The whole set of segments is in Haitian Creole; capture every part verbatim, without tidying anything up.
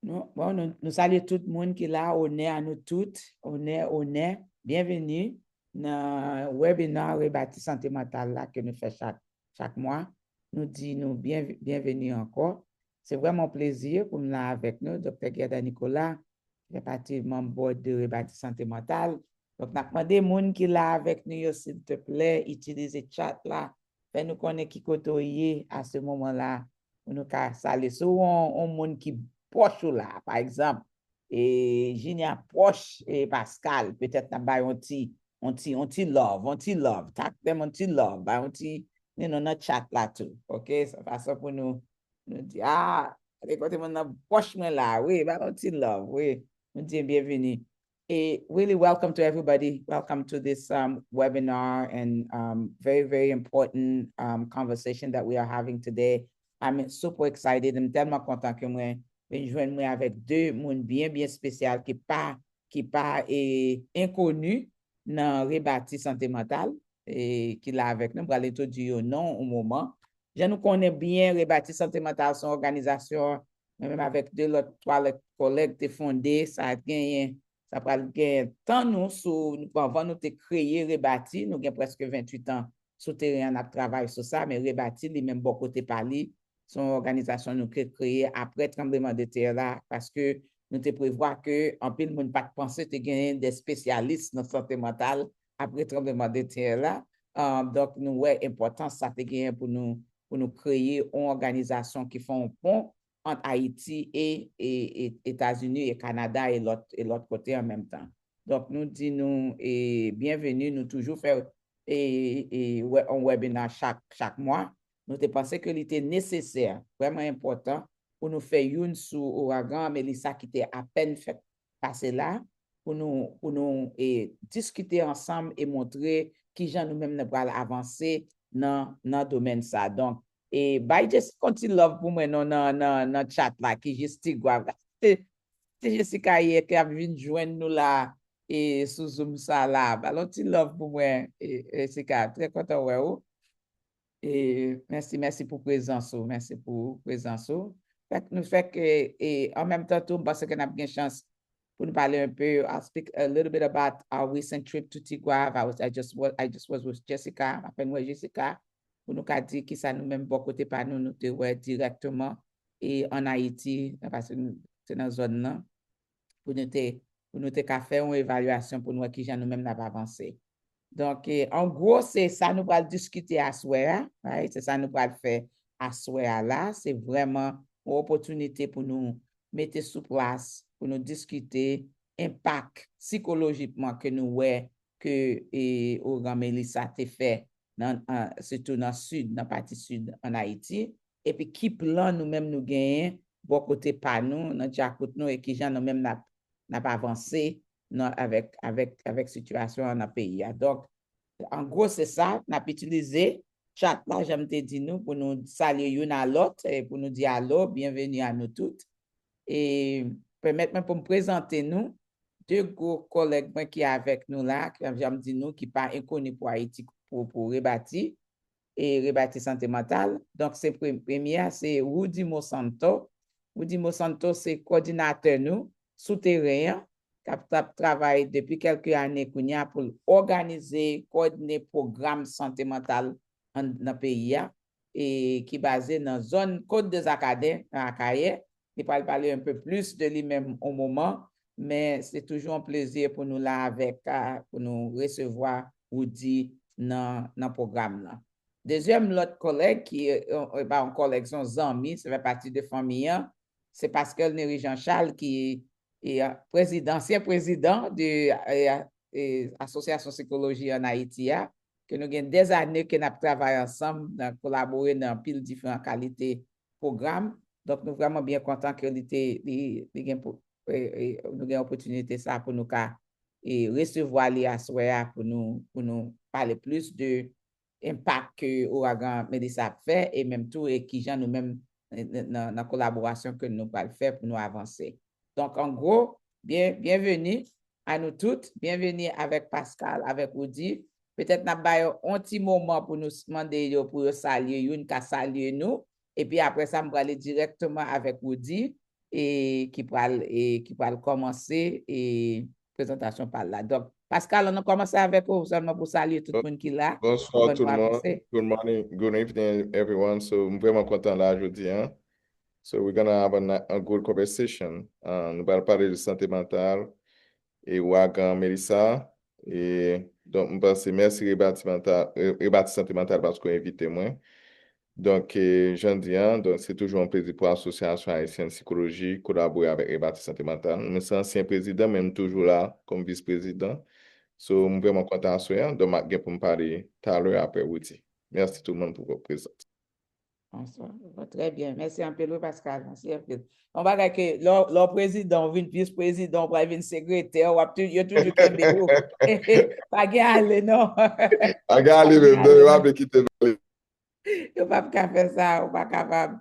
Nou, bon, nou, nou salye tout moun ki la, onè a nou tout, onè, onè. Byenveni nan webinar Rebati Sante Mantal la ke nou fè chak, chak mwa. Nou di nou byen, byenveni ankò. Se vrèman yon plezi pou m la avèk nou, Doktè Guerda Nicolas, ki fè pati manm board de Rebati Sante Mantal. Donk, n ap mande moun ki la avèk nou yo, silteplè, itilize chat la, fè nou konnen ki kote w ye a se moman la, pou nou ka salye. Si w yon, yon moun ki pwòch ou la, pa egzanp, e Jinya pwòch e Pascal, petèt n ap bay yon ti, yon ti, yon ti love, yon ti love, tag them yon ti love, bay yon ti, you know, nan chat la tou, ok? Se fason pou nou, nou di, ah, gade kote moun nan pwòch mwen la, wi, bay yon ti love, wi. Nou di byenveni. E really welcome to everybody. Welcome to this um, webinar and um, very, very important um, conversation that we are having today. I'm super excited. M tèlman kontan ke mwen vin jwenn mwen avèk de moun byen, byen espesyal ki pa, ki pa e, enkoni nan rebati sante mantal e ki la avèk nou. M pral entwodui yo non yon moman. Jan nou konnen byen, Rebati Sante Mantal se yon òganizasyon mwen menm avèk de lòt, twa lòt kòlèg te fonde. Sa genyen, sa pral genyen tan nou sou, anvan nou te kreye Rebati, nou gen prèske venntuit an sou teren an, n ap travay sou sa, men Rebati li menm bò kote pa li, se yon òganizasyon nou ke kreye apre tranbleman de tè la, paske nou te prevwa ke anpil moun pa t panse te genyen de espesyalis nan sante mantal apre tranbleman de tè la. Um, donk, nou wè enpòtans sa te genyen pou nou, pou nou kreye yon òganizasyon ki fè yon pon ant Ayiti e, e, e Etazini e Kanada e lòt, e lòt kote an menm tan. Donk, nou di nou e, byenveni, nou toujou fè e, e, wè, yon webinar chak, chak mwa. Nou te panse ke li te nesesè, vrèman enpòtan, pou nou fè youn sou ouragan Melissa ki te apèn fèk pase la, pou nou, pou nou e, diskite ansanm e montre kijan nou menm nou pral avanse nan, nan domèn sa. Donk, e, bay Jessica yon ti love pou mwen non nan, nan, nan chat la, ki jis Tigwav. Se, se Jessica ye ki ap vin jwenn nou la e, sou Zoom sa la. Bay yon ti love pou mwen, e, Jessica. Trè kontan wè ou. E, mèsi, mèsi pou prezans ou. Mèsi pou prezans ou. Fèk, nou fèk, e, e, an menm tan tou, m panse ke n ap gen chans pou nou pale un peu. I'll speak a little bit about our recent trip to Tigwav. I was, I just was, I just was with Jessica. M apèn wè Jessica. Pou nou ka di kisa nou menm bò kote pa nou, nou te wè dirèkteman e an Ayiti, paske nou te nan zòn nan, pou nou te, pou nou te ka fè yon evalyasyon pou nou wè kijan nou menm n ap avanse. Donk, e, an gwo, se sa nou pral diskite aswè a, right? Se sa nou pral fè aswè a la. Se vrèman yon opòtinite pou nou mete sou plas, pou nou diskite enpak sikolojikman ke nou wè ke, e, ouragan Melissa te fè, nan, an, sitou nan sid, nan pati sid an Ayiti, epi ki plan nou menm nou genyen bò kote pa nou, nan djakout nou, e kijan nou menm n ap, n ap avanse nan, avèk, avèk, avèk sitiyasyon an nan peyi a. Donk, an gwo, se sa, n ap itilize chat la, jan m te di nou, pou nou salye youn a lòt, e pou nou di alo, byenveni a nou tout. E pèmèt mwen pou m prezante nou de gwo kòlèg mwen ki avèk nou la, ki, jan m di nou, ki pa enkoni pou Ayiti, pou, pou Rebati, e Rebati Sante Mantal. Donk, se pre-, premye a, se Rudy Mosanto. Rudy Mosanto se kòdinatè nou sou teren an, k ap, k ap travay depi kèlke ane kounye a pou l òganize, kòdine pwogram sante mantal an, nan peyi a, e ki baze nan zòn Côte des Arcadins, nan Akayè. Li pral pale un peu plus de li menm yon moman, men se toujou yon plezi pou nou la avèk, a, pou nou resevwa Rudy nan, nan pwogram nan. Dezyèm lòt kòlèg ki, e, e, pa yon kòlèg, se yon zanmi, se fè pati de fanmi an, se Pascal Néry Jean Charles ki e, a, prezidan, ansyen prezidan de, e, e, Asosyasyon Sikoloji an Ayiti a, ke nou gen dèzane ke n ap travay ansanm, nan kolabore nan anpil diferan kalite pwogram. Donk, nou vrèman byen kontan ke li te, li, li gen pou, e, e, nou gen opòtinite sa pou nou ka, e, resevwa li aswè a pou nou, pou nou pale plis de enpak ke ouragan Melissa ap fè, e menm tou, e kijan nou menm, nan, nan, nan kolaborasyon ke nou pral fè pou nou avanse. Donk, an gwo, byen, byenveni a nou tout, byenveni avèk Pascal, avèk Rudy. Petèt n ap ba yo yon ti moman pou nou s-, mande yo pou yo salye, youn ka salye nou, epi apre sa, m prale dirèkteman avèk Rudy, e ki pral, e ki pral kòmanse, e prezantasyon pa l la. Donk, Pascal, ann kòmanse avèk ou sèlman pou salye tout moun ki la. Bonsoir tout le monde. Good morning, good evening everyone. So, m vrèman kontan la jodi a. So, we're gonna have a, ni- a good conversation. Uh, nou pral pale de sante mantal e ouagan Melissa. E donk, m panse, mèsi Rebati Mantal, Re- Rebati Sante Mantal paske w envite mwen. Donk, e, jan di an, donk, se toujou yon plezi pou Asosyasyon Ayisyèn Sikoloji kolabore avèk Rebati Sante Mantal. Mwen se ansyen prezidan, men m toujou la kòm vis prezidan. So, m vrèman kontan aswè an. Donk, m ap gen pou m pale talè apre Rudy. Mèsi tout moun pou vòt prezans. Bonsoir. Bon, trè byen. Mèsi anpil, wi, Pascal. Mèsi anpil. Yon bagay ke lè w- lè w prezidan, w vin vis prezidan, w pral vin sekretè, w ap tou- yo toujou kenbe w. Pa gen ale, non. Pa gen ale menm, non, yo ap kite m ale. Yo p ap ka fè sa, ou pa kapab.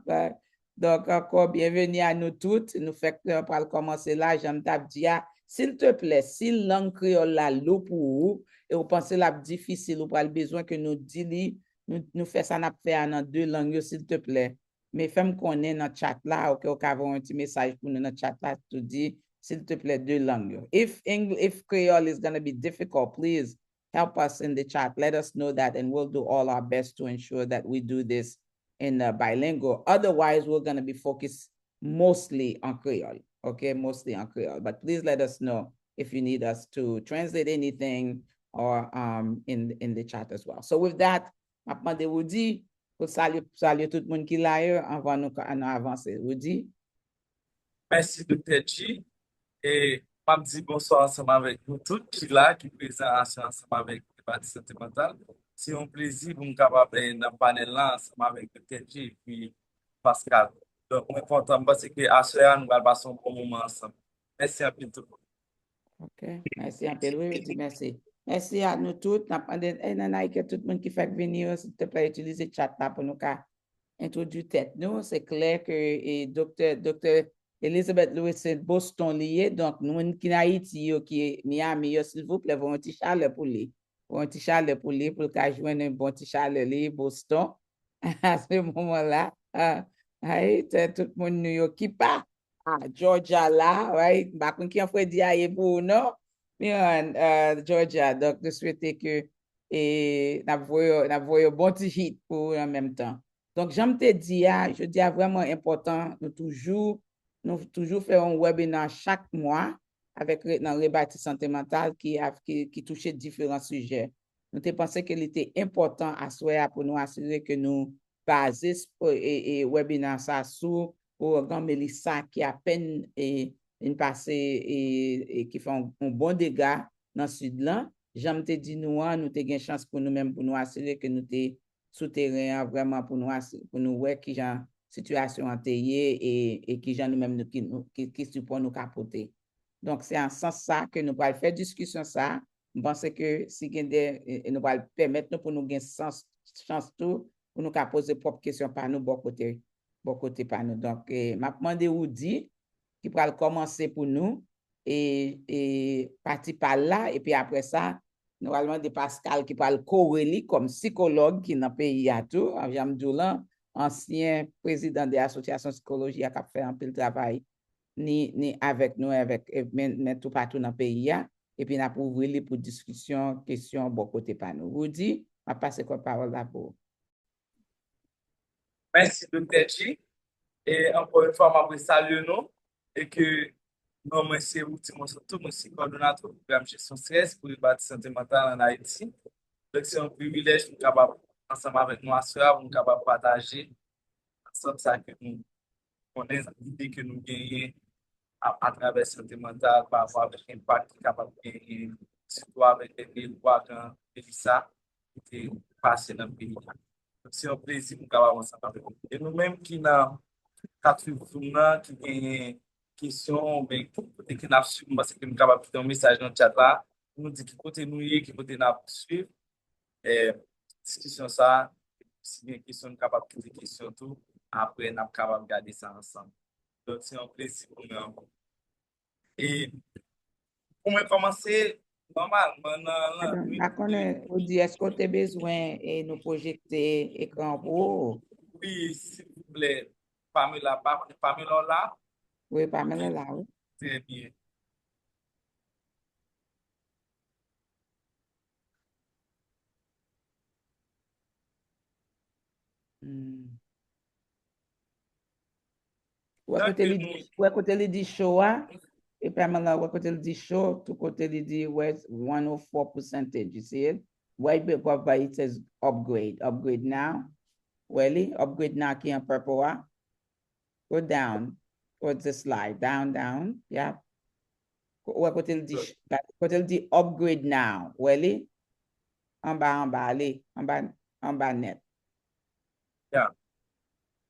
Donk, ankò, byenveni a nou tout. Nou fèk, euh, pral kòmanse la, jan m t ap di a. Silteplè, si lang kreyòl la lou pou ou, e ou panse l ap difisil, ou pral bezwen ke nou di li, nou, nou fè sa n ap fè a nan de lang yo, silteplè. Men fè m konnen nan chat la, oke, ou ka voye yon ti mesaj pou nou nan chat la, tou di, silteplè, de lang yo. If Eng- if Creole is gonna be difficult, please help us in the chat. Let us know that, and we'll do all our best to ensure that we do this in, uh, bilingual. Otherwise, we're gonna be focused mostly on Creole, okay? Mostly on Creole. But please let us know if you need us to translate anything or, um, in, in the chat as well. So with that, m ap mande Rudy pou salye, salye tout moun ki la yo anvan nou ka- nou avanse. Rudy? Mèsi, Doktè G. E m ap di bonswa ansanm avèk nou tout ki la, ki prezan ansanm avèk Rebati Sante Mantal. Se yon plezi pou m kapab, eh, nan panèl la ansanm avèk Doktè G epi Pascal. Donk, mwen kontan, m panse ke aswè a, nou pral pase yon bon moman ansanm. Mèsi anpil tout moun. Ok, mèsi anpil. Wi, Rudy, mèsi. Mèsi a nou tout. N ap mande, eh, Nanay, ke tout moun ki fèk vini yo, silteplè, itilize chat la pou nou ka entwodui tèt nou. Se klè ke, e, Doktè, Doktè Elizabeth Louis se Boston li ye. Donk, nou menm ki nan Ayiti yo, ki Miami yo, silvouplè, voye yon ti chalè pou li. Voye yon ti chalè pou li, pou l ka jwenn yon bon ti chalè li, Boston. A se moman la. Ah, ay, tè, tout moun nou yo ki pa a Georgia la, right? M pa konn ki an fredi a ye pou ou, non? Miran, euh, Georgia. Donk, nou swete ke, e, n ap voye, n ap voye yon bon ti hit pou ou an menm tan. Donk, jan m te di a, jodi a vrèman enpòtan, nou toujou, nou toujou fè yon webinar chak mwa avèk re- nan Rebati Sante Mantal ki, a- ki, ki touche diferan sijè. Nou te panse ke li te enpòtan aswè a pou nou asire ke nou baze s- e, e, webinar sa sou ouagan Melissa ki apèn, e, vin pase, e, e ki fè yon, yon bon dega nan sid lan. Jan m te di nou an, nou te gen chans pou nou menm pou nou asire ke nou te sou teren an vrèman pou nou asi- pou nou wè kijan sitiyasyon an te ye e, e kijan nou menm nou ki, nou, ki, ki sipò nou ka pote. Donk, se an sans sa ke nou pral fè diskisyon sa. M panse ke si gen de, e, e nou pral pèmèt nou pou nou gen sans, chans tou, pou nou ka poze pwòp kesyon pa nou bò kote, bò kote pa nou. Donk, e, m ap mande Rudy, ki pral kòmanse pou nou, e, e pati pa l la, epi apre sa, nou pral mande Pascal ki pral kore li kòm sikològ ki nan peyi a tou, jan m di w lan, ansyen prezidan de Asosyasyon Sikoloji a k ap fè anpil travay, ni, ni avèk nou, avèk, e, men, men toupatou nan peyi a, epi n ap ouvri li pou diskisyon, kesyon bò kote pa nou. Rudy, m ap pase kòd pawòl la pou ou. Mèsi, Doktè G. E ankò yon fwa, m ap resalye nou. E ke non mwen se Rudy Monsanto, mwen se kòdonatè pwogram jesyon estrès pou Rebati Sante Mantal ann Ayiti. Donk, se yon privilèj pou m kapab ansanm avèk nou aswè a, pou m kapab pataje ansanm sa ke nou konnen, lide ke nou genyen a- atravè sante mantal, pa rapò avèk enpak ki kapab genyen, sitou avèk dènye ouagan Melissa ki te pase nan peyi a. Se yon plezi pou m kapab ansanm avèk nou. E nou menm ki nan, k ap swiv Zoom nan, ki genyen kesyon, oubyen ki kote ke n ap swiv, m panse ke nou kapab kite yon mesaj nan chat la, pou nou di ki kote nou ye, ki kote n ap swiv, eh, diskisyon sa a. Si gen kesyon, nou kapab poze kesyon tou. Apre, n ap kapab gade sa ansanm. Donk, se yon plezi pou mwen ankò. E pou mwen kòmanse, nòmalman, nan, nan Madanm, m pa konnen, Rudy, èske w te bezwen e nou pwojekte ekran an pou ou? Wi, silvouplè, Pamela, pa konnen Pamela w la? Wi, Pamela la, wi. Trè byen. Hmm. Wè kote li di, wè kote li di show a, e Pamela, wè kote li di show, tou kote li di wè one oh four percentage, you see it? Wè, it says upgrade, upgrade now. Wè li, upgrade now ki an purple a. Go down towards the slide, down, down, yeah. Wè kote l di, kote l di upgrade now, wè li? Anba, anba, ale, anba, anba nèt. Yeah.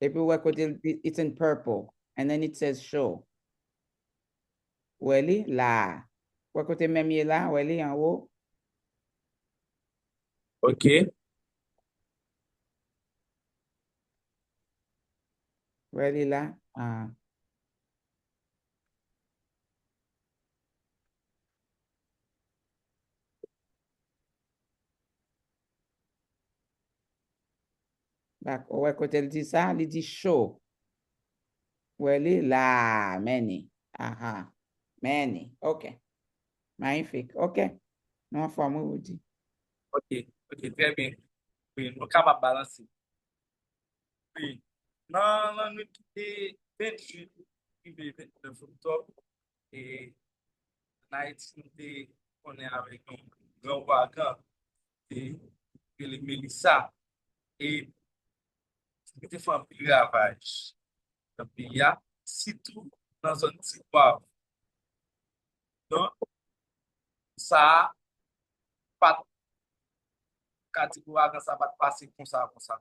Epi wè kote l di, it's in purple, and then it says show. Wè li la. Wè kote menm ye la, wè li anwo. Ok. Wè li la. Ah. Bak, ou wè kote l di sa? Li di show. Wè li la, many. Aha. Many. Ok. Magnifique. Ok. Nou anfòm, wi, Woody. Ok, ok, trè byen. Wi, nou kapab balanse. Wi. Nan lannwit ki te venntuit rive vennèf oktòb, e ann Ayiti, nou te konnen avèk yon gran ouragan, te rele Melissa, e li te fè anpil ravaj nan peyi a, sitou nan zòn Tigwav. Donk, sa a pa t, ka di ouragan sa pa t pase konsa, konsa.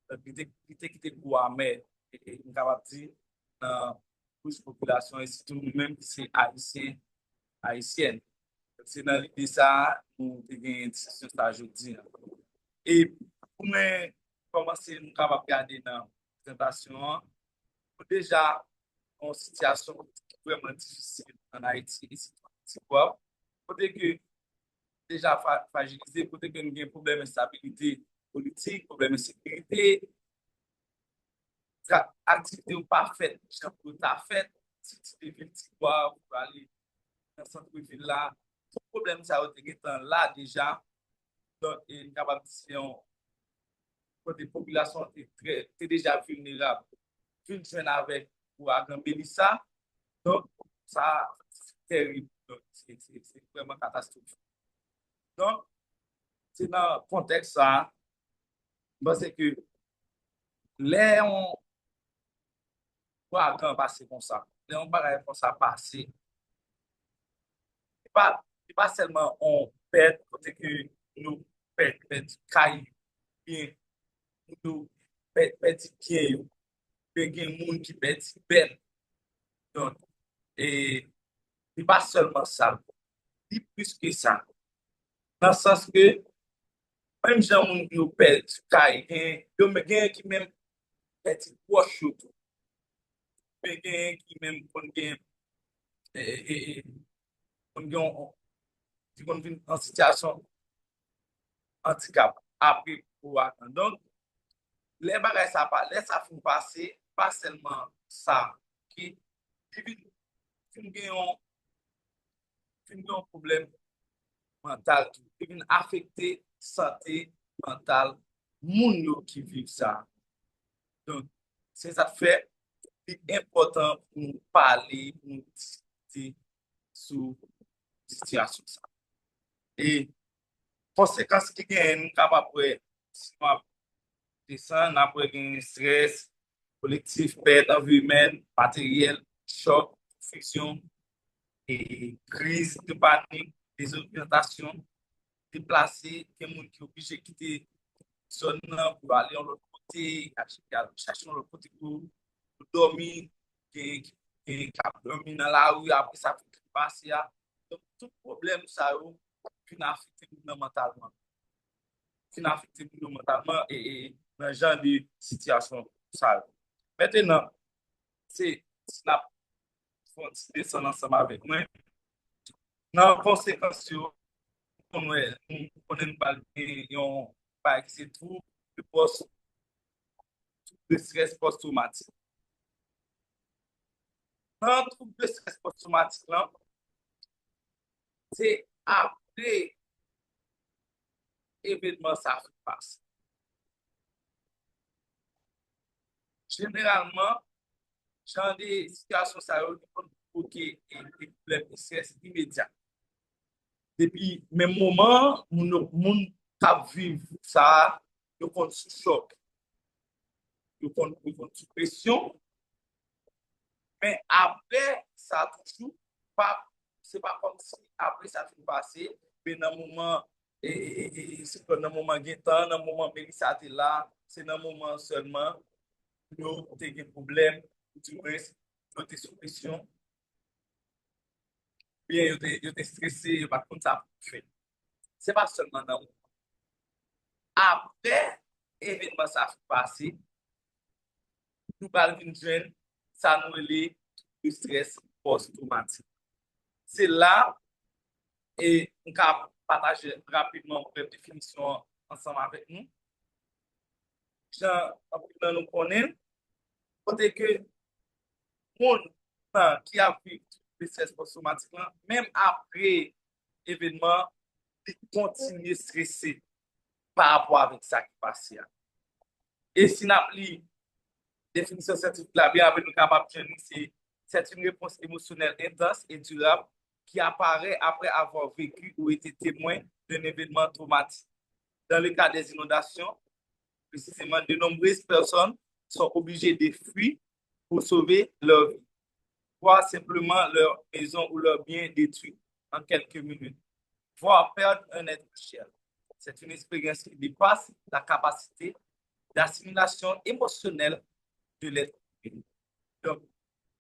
Donk, li te, li te kite gou amè, e, e, m kapab di, nan kouch popilasyon, e sitou nou menm ki se Ayisyen, Ayisyèn. Se nan lide sa a, nou te genyen diskisyon sa a jodi a. E pou mwen kòmanse, nou kapab gade nan prezantasyon an, nou deja yon sitiyasyon ki vrèman difisil ann Ayiti, e sitou Tigwav, kote ke deja fra-, frajilize, kote ke nou gen pwoblèm enstabilite politik, pwoblèm ensekirite, tra-, aktivite yo pa fèt jan pou yo ta fèt, soti de vil Tigwav pou ale nan sant vil la. Tout pwoblèm sa yo te gentan la deja. Donk, e, n kapab di se yon kote popilasyon an te trè, te deja vilnerab, vin jwenn avèk ouragan Melissa. Donk, sa, se terib. Donk, se, se, se vrèman katastwofik. Donk, se nan kontèks sa a, m panse ke lè yon ouragan pase konsa, lè yon bagay konsa pase, se pa, se pa sèlman yon pèt kote ke nou pèdi, pèdi kay, byen, nou pèdi, pèdi byen yo, oubyen gen moun ki pèdi bèn. Donk, e, li pa sèlman sa, li plis ke sa. Nan sans ke, menm jan moun yo pèdi kay, gen, yo men, gen ki menm pèdi pwòch yo tou. Men gen ki menm konn gen, e, e, e, konn gen yon, ki konn vin an sitiyasyon andikap apre ouragan. Donk, lè bagay sa pa, lè sa fin pase, pa sèlman sa, ki, li vin, vin gen yon, vin gen yon pwoblèm mantal tou. Li vin afekte sante mantal moun yo ki viv sa. Donk, se sa k fè li enpòtan pou nou pale, pou nou diskite sou sitiyasyon sa. E konsekans ki genyen, nou kapab wè, si nou ap desann, n ap wè gen estrès kolektif, pèt anvi imèn, materyèl, chòk, konfizyon, e kriz de panik, dezoryantasyon, deplase, gen moun ki oblije kite zòn nan pou ale yon lòt kote, y al, y al chache yon lòt kote pou, pou dòmi, gen, gen k ap dòmi nan lari, apre sa, pou pase a. Donk, tout pwoblèm sa yo vin afekte moun nan mantalman. Vin afekte moun yo mantalman e, e nan jan de sitiyasyon sa yo. Mentenan, se, si n ap fè yon ti desann ansanm avèk mwen, nan konsekans yo, nou wè, nou konnen nou pral gen yon bagay ki se twou de pòs, twou de estrès pòs twomatik. Nan twoub de estrès pòstwomatik lan, se apre evenman sa fin pase. Jeneralman, jan de sitiyasyon sa yo, li konn pwovoke e, e pwoblèm estrès imedya. Depi menm moman, moun, moun k ap viv sa, yo konn sou chòk. Yo konn, yo konn sou presyon. Men apre sa toujou, pa, se pa kòmsi apre sa fin pase, men nan moman, e, e, e, e, se nan moman gentan, nan moman Melissa te la, se nan moman sèlman yo te gen pwoblèm, ou dimwens, yo te sou presyon, oubyen yo te, yo te estrese, yo pa t konn sa pou yo fè. Se pa sèlman nan moman. Apre evenman sa fin pase, nou pral vin jwenn sa nou rele estrès pòstwomatik. Se la, e m ka pataje rapidman brèf definisyon an ansanm avèk nou. Jan anpil nan nou konnen, kote ke moun nan ki ap viv estrès pòstwomatik lan, menm apre evenman, li kontinye estrese pa rapò avèk sa ki pase a. E si n ap li definisyon syantifik la byen, apre nou kapab jwenn li, se, c'est une réponse émotionnelle intense et durable qui apparaît après avoir vécu ou été témoin d'un événement traumatique. Dans le cas des inondations, précisément, de nombreuses personnes sont obligées de fuir pour sauver leur vie, voire simplement leur maison ou leurs biens détruits en quelques minutes, voire perdre un être cher. C'est une expérience qui dépasse la capacité d'assimilation émotionnelle de l'être humain. Donk,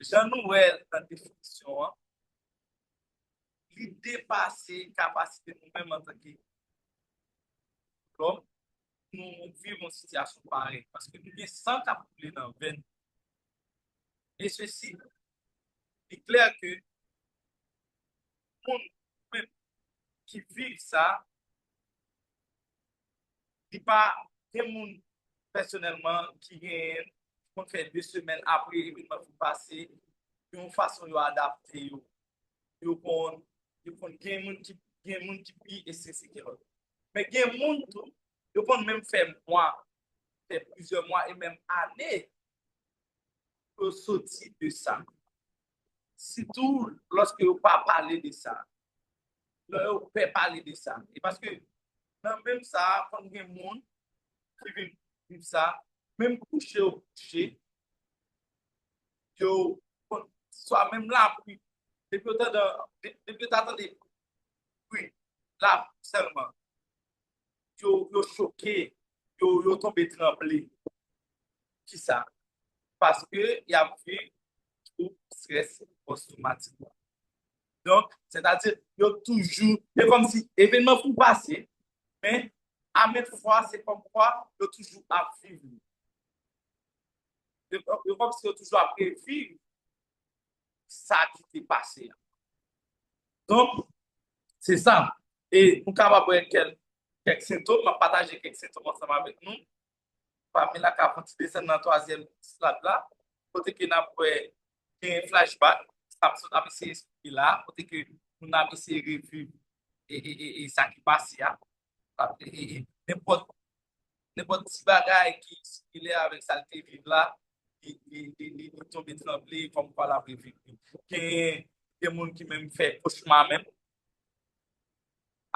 jan nou wè l nan definisyon an, li depase kapasite nou menm antanke lòm pou nou viv yon sitiyasyon parèy. Paske nou gen san k ap koule nan venn nou. E sesi, li klè ke moun menm ki viv sa, li pa gen moun pèsonèlman ki genyen, ki konn fè de semèn apre evenman fin pase, yon fason yo adapte yo. Yo konn, yo konn gen moun ki, gen moun ki pi estrese ke lòt. Men gen moun tou, yo konn menm fè mwa, fè plizyè mwa e menm ane pou yo soti de sa. Sitou lòske yo pa pale de sa. Lè yo pè pale de sa. E paske nan menm sa, konn gen moun ki vin viv sa, menm kouche yo kouche, yo konn, swa menm lapli, depi yo tande, de- depi yo ta tande bri lapli sèlman, yo, yo choke, yo, yo tonbe tranble. Kisa? Paske y ap viv twoub estrès pòstwomatik la. Donk, sètadi, yo toujou, se kòmsi evenman pou pase, men a menm fwa, se kòmkwa yo toujou ap viv li. Yo, yo kòmsi yo toujou ap reviv sa ki te pase a. Donk, se sa. E nou kapab wè kèk, kèk sentòm, m ap pataje kèk sentòm ansanm avèk nou. Pamela ka fè yon ti desann nan twazyèm slide la, kote ke n ap wè gen flashback, sa m sot ap eseye esplike la, kote ke moun ap eseye reviv e, e, e, e sa ki pase a. Ap, e, e, e, nenpòt, nenpòt ti bagay ki similè avèk sa l te viv la, li, li, li, li, li tonbe tranble, kòmkwa l ap reviv li. Gen, gen moun ki menm fè kochma menm,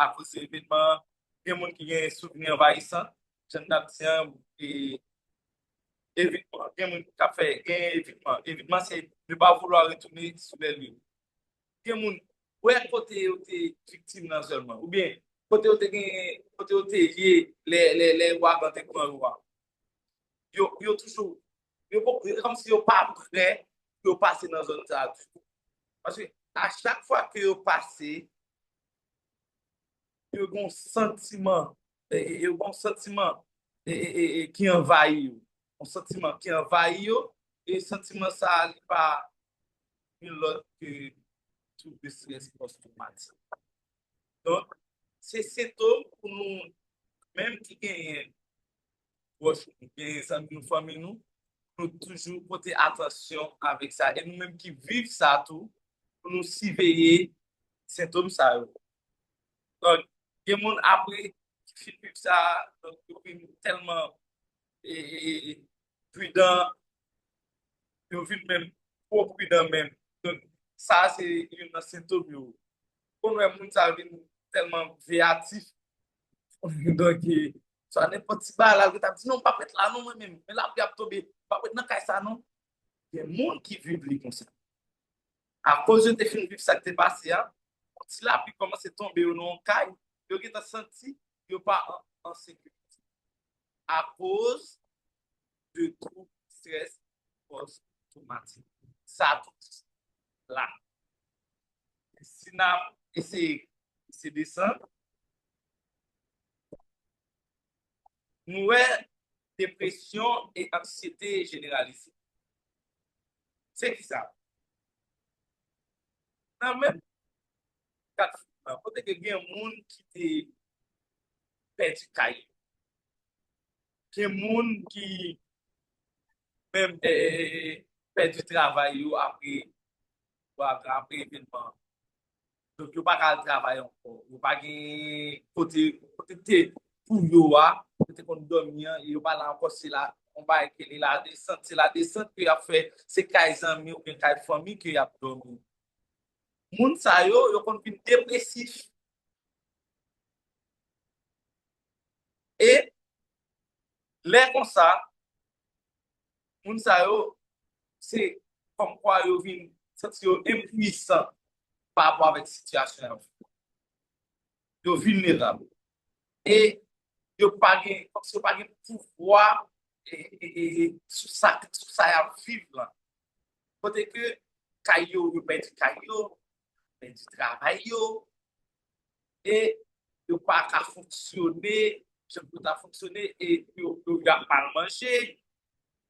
akoz evenman, gen moun ki gen souvni anvayisan, jan n t ap di an, e, evitman, gen moun k ap fè, gen evitman. Evitman, se ne pas vouloir retourner sur les lieux. Gen moun, wè kote yo te viktim nan sèlman, oubyen kote yo te gen, kote yo te ye lè, lè, lè ouragan te pran yo a. Yo, yo toujou, yo, yo kòmsi yo pa prè pou yo pase nan zòn sa a ditou. Paske a chak fwa ke yo pase, yo gen yon santiman, e, e, yo gen yon santiman e, e, e, e, ki anvayi yo. Yon santiman ki anvayi yo, e santiman sa a, li pa nil lòt ke twoub estrès pòstwomatik. Donk, se sentòm pou nou menm ki genyen pwòch nou, genyen zanmi nou, fanmi nou, nou toujou pote atansyon avèk sa. E nou menm ki viv sa tou, pou nou siveye sentòm sa yo. Donk, gen moun apre ki fin viv sa, donk, yo vin tèlman e, e, e, pridan, yo vin menm twò pridan menm. Donk, sa se youn nan sentòm yo. Ou konn wè moun sa vin tèlman veyatif. Donk, e, sa nenpòt ti bagay la, yo t ap di, "Non, m p ap ret la non, mwen menm. Men lapli ap tonbe, m p ap ret nan kay sa non." Gen moun ki viv li konsa. Akoz yo te fin viv sa k te pase a, yon ti lapli kòmanse tonbe yo nan yon kay, yo gentan santi yo pa an, an sekirite. Akoz de twoub estrès pòs twomatik. Sa tout la. Si n ap eseye, eseye desann, nou wè depresyon e anksiyete jeneralize. Se ki sa? Nan menm kat founan, kote ke gen moun ki te pèdi kay yo, gen moun ki menm eh, pèdi travay yo apre, apre evènman. Donk, yo pa ka al travay ankò. Yo pa gen kote, kote te pou yo a, kote konn dòmi an, yo pa la ankò, se la, yon bagay ke li la desant, se la desant ke y ap fè, se kay zanmi oubyen kay fanmi ke y ap dòmi. Moun sa yo, yo konn vin depresif. E lè konsa, moun sa yo, se kòmkwa yo vin santi yo enpwisan pa rapò avèk sitiyasyon y ap viv. Yo vilnerab. E yo pa gen, kòmsi yo pa gen pouvwa e, e, e, e, sou sa, sou sa y ap viv lan. Kote ke kay yo, yo pèdi kay yo, pèdi travay yo, e yo pa ka fonksyone jan pou ta fonksyone, e yo, yo, y ap mal manje.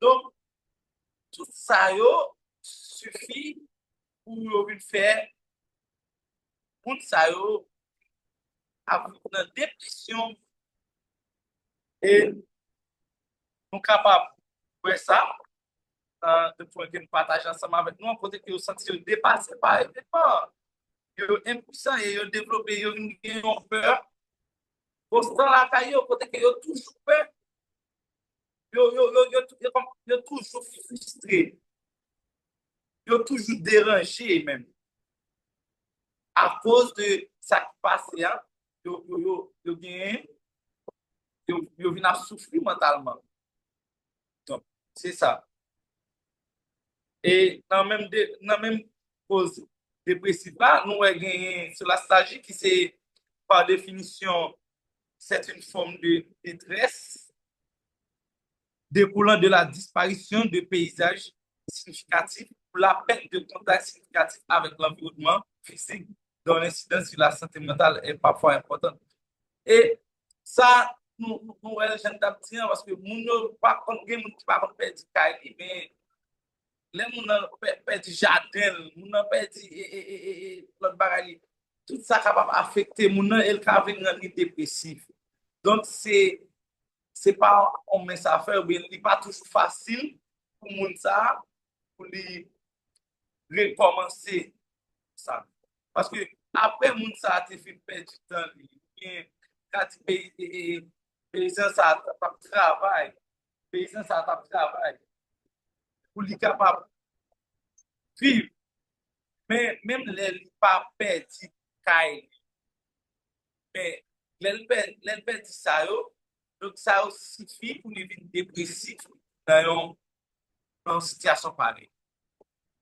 Donk, tout sa yo sifi pou yo vin fè moun sa yo ap viv nan depresyon. E nou kapab wè sa, nan de pwen ke m pataje ansanm avèk nou, kote ke yo santi yo depase pa evènman. Yo enpwisan e yo devlope, yo gen yon pè. Konstan lakay yo, kote ke yo toujou pè. Yo, yo, yo, yo, yo, yo toujou fristre. Yo toujou deranje menm. Akoz de sa ki pase a, yo, yo, yo, yo genyen, yo, yo vin ap soufri mantalman. Donk, se sa. E nan menm de, nan menm koz depresif la, nou wè genyen sou la nostalgie ki se, par définition, c'est une forme de détresse découlant de la disparition de paysages significatifs ou la perte de contact significatif avec l'environnement physique dont l'incidence sur la santé mentale est parfois importante. E sa, nou, nou, nou wè jan n t ap di an, paske moun yo pa konn, gen moun ki pa konn pèdi kay li, men lè moun nan pè-, pèdi jaden l, moun nan pèdi e, e, e, e, e, lòt bagay li, tout sa kapab afekte moun nan e l ka vin rann li depresif. Donk, se, se pa yon mens afè, oubyen li pa toujou fasil pou moun sa a, pou li rekòmanse sa. Paske apre moun sa a te fin pèdi tan li, oubyen ka di peyi, e, e, e, peyizan sa a t ap travay, peyizan sa a t ap travay pou li kapab viv. Men menm lè li pa pèdi kay li, men lè l pè-, lè l pèdi sa yo, donk sa yo sifi pou li vin depresif nan yon, nan yon sitiyasyon parèy.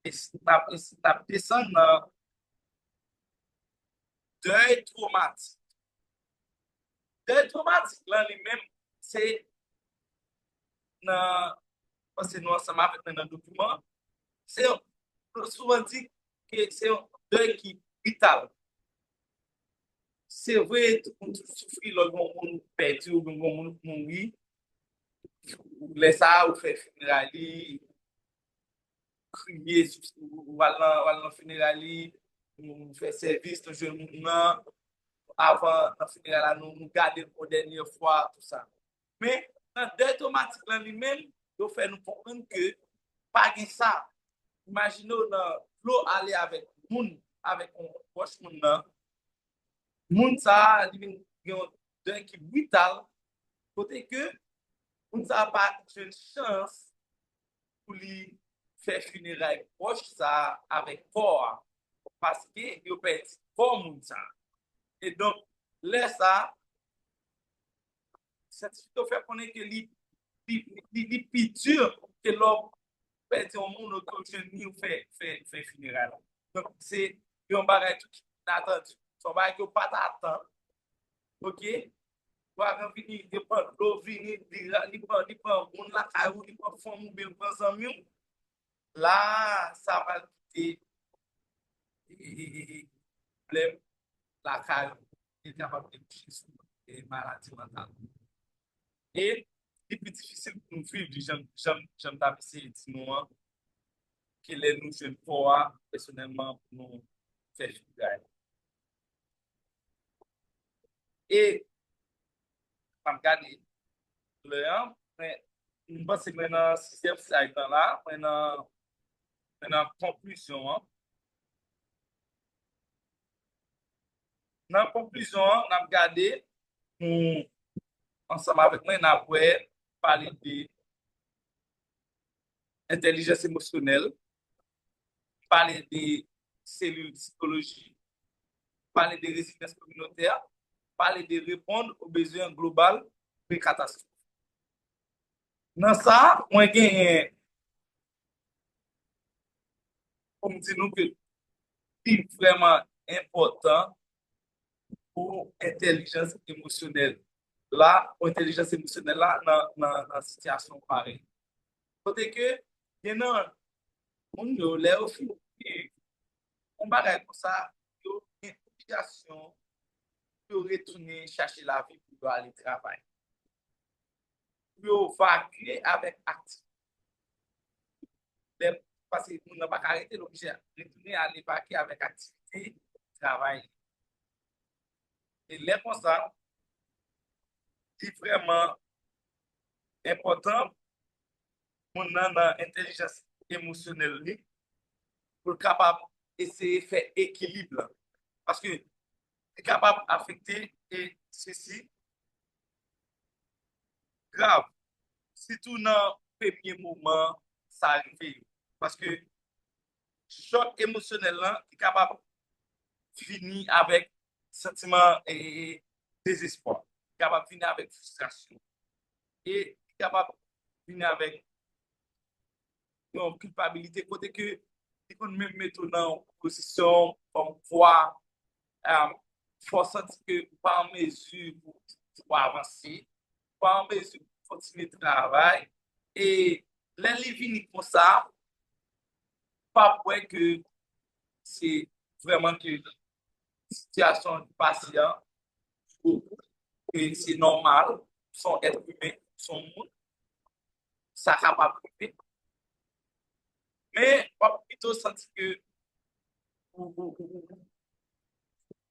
E s-, n ap, e s-, n ap desann nan dèy twomatik. Dèy twomatik lan li menm, se nan, panse nou ansanm avèk mwen nan dokiman, se yon, nou souvan di ke se yon dèy ki brital. Se vre, tout moun toujou soufri lè yon moun pèdi oubyen yon moun mouri. Lè sa a, ou fè fineray li, kriye, ou, ou al nan, ou al nan fineray li, nou fè sèvis, nou jwenn moun nan, avan nan fineray la, nou, nou gade l yon dènye fwa, tou sa. Men, nan dèy twomatik lan li menm, yo fè nou konprann ke pa gen sa. Imajine w nan dlo ale avèk moun, avèk yon pwòch moun nan. Moun sa a, li vin gen yon dèy ki brital, kote ke moun sa a pa jwenn chans pou li fè fineray pwòch sa a avèk kò a, paske yo pèdi kò moun sa a. E donk, lè sa a, syantifik yo fè konnen ke li, li, li, li pi di ke lè w pèdi yon moun, ou jwenn li, ou fè, fè, fè fineray la. Donk, se yon bagay tou ki inatandi. Se yon bagay ke w pa t atann. Oke? Ouragan vini, li pran dlo, vini, li, li pran, li pran moun lakay ou, li pran fanm ou, byen li pran zanmi w. La, sa pral kite pwoblèm lakay ou, li kapab debouche sou maladi mantal. E li pi difisil pou nou viv li, jan, jan, jan m t ap eseye di nou an, ke lè nou jwenn kò a, pèsonèlman, pou nou fè figay. E, m ap gade lè an, mwen, m panse mwen nan sizyèm slide lan la, mwen nan, mwen nan konklizyon an. Nan konklizyon an, n ap gade, nou, ansanm avèk mwen, n ap wè, pale de entèlijans emosyonèl, pale de selil sikoloji, pale de rezilyans kominotè, pale de reponn o bezwen global pre-katastwòf. Nan sa, mwen genyen pou m di nou ke li vrèman enpòtan pou entèlijans emosyonèl la, pou entèlijans emosyonèl la nan, nan, nan sitiyasyon parèy. Kote ke gen nan moun yo, lè yo fin viv yon bagay konsa, yo gen obligasyon pou yo retounen chache lavi pou yo ale travay. Pou yo vakye avèk aktivite. Lè, paske moun nan pa ka rete, l oblije retounen ale vakye avèk aktivite travay. E lè konsa, li vrèman enpòtan moun nan nan entèlijans emosyonèl li pou l kapab eseye fè ekilib la. Paske li kapab afekte e sesi grav, sitou nan premye moman sa rive yo. Paske chòk emosyonèl lan, li kapab vini avèk santiman e, e, e dezespwa. Li kapab vini avèk fristrasyon. E li kapab vini avèk yon kilpabilite kote ke li konn menm mete w nan yon pozisyon kòmkwa, um, fè w santi ke ou pa an mezi pou, pou avanse, ou pa an mezi pou kontinye travay. E lè li vini konsa, ou p ap wè ke se vrèman ke sitiyasyon li pase an, ke se nòmal, se yon èt imen, se yon moun, sa kapab rive. Men, w ap pito santi ke ou, ou, ou, ou,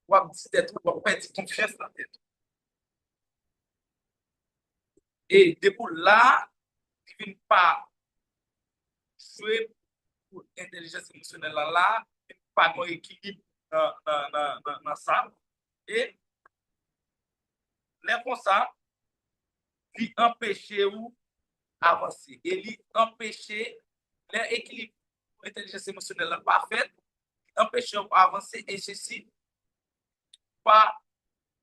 w ap di tèt ou, w ap pèdi konfyans nan tèt ou. E depi w la, li vin pa jwe pou entèlijans emosyonèl lan la, li vin pa gen ekilib nan, nan, nan, nan, nan sa. E lè konsa, li anpeche ou avanse. E li anpeche, lè ekilib entèlijans emosyonèl la pa fèt, li anpeche ou avanse e sesi pa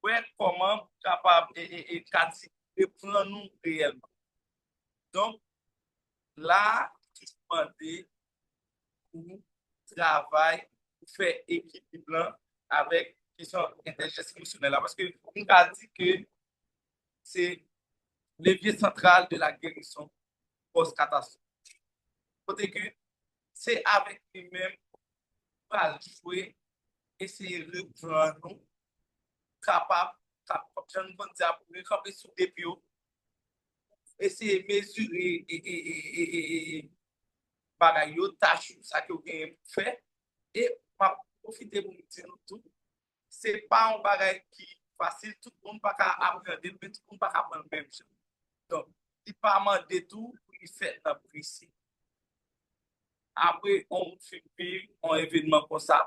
wè kòman pou kapab, e, e, e, ka di, reprann ou reyèlman. Donk, la, li mande pou travay, pou fè ekilib lan avèk kesyon entèlijans emosyonèl la. Paske m ka di ke se levye santral de la guérison pòs katastwòf. Kote ke se avèk li menm pral jwe, eseye reprann nou, kapab, kap-, jan nou konn di a, pou rekanpe sou de pye w, eseye mezire e, e, e, e, e, e, bagay yo, tach yo, sa ke w genyen pou fè. E m ap pwofite pou m di nou tou, se pa yon bagay ki fasil, tout moun pa ka apreande l, men tout moun pa ka pran l menm jan. Donk, li pa mande tou pou ki fèt nan prese. Apre yon moun fin viv yon evènman konsa,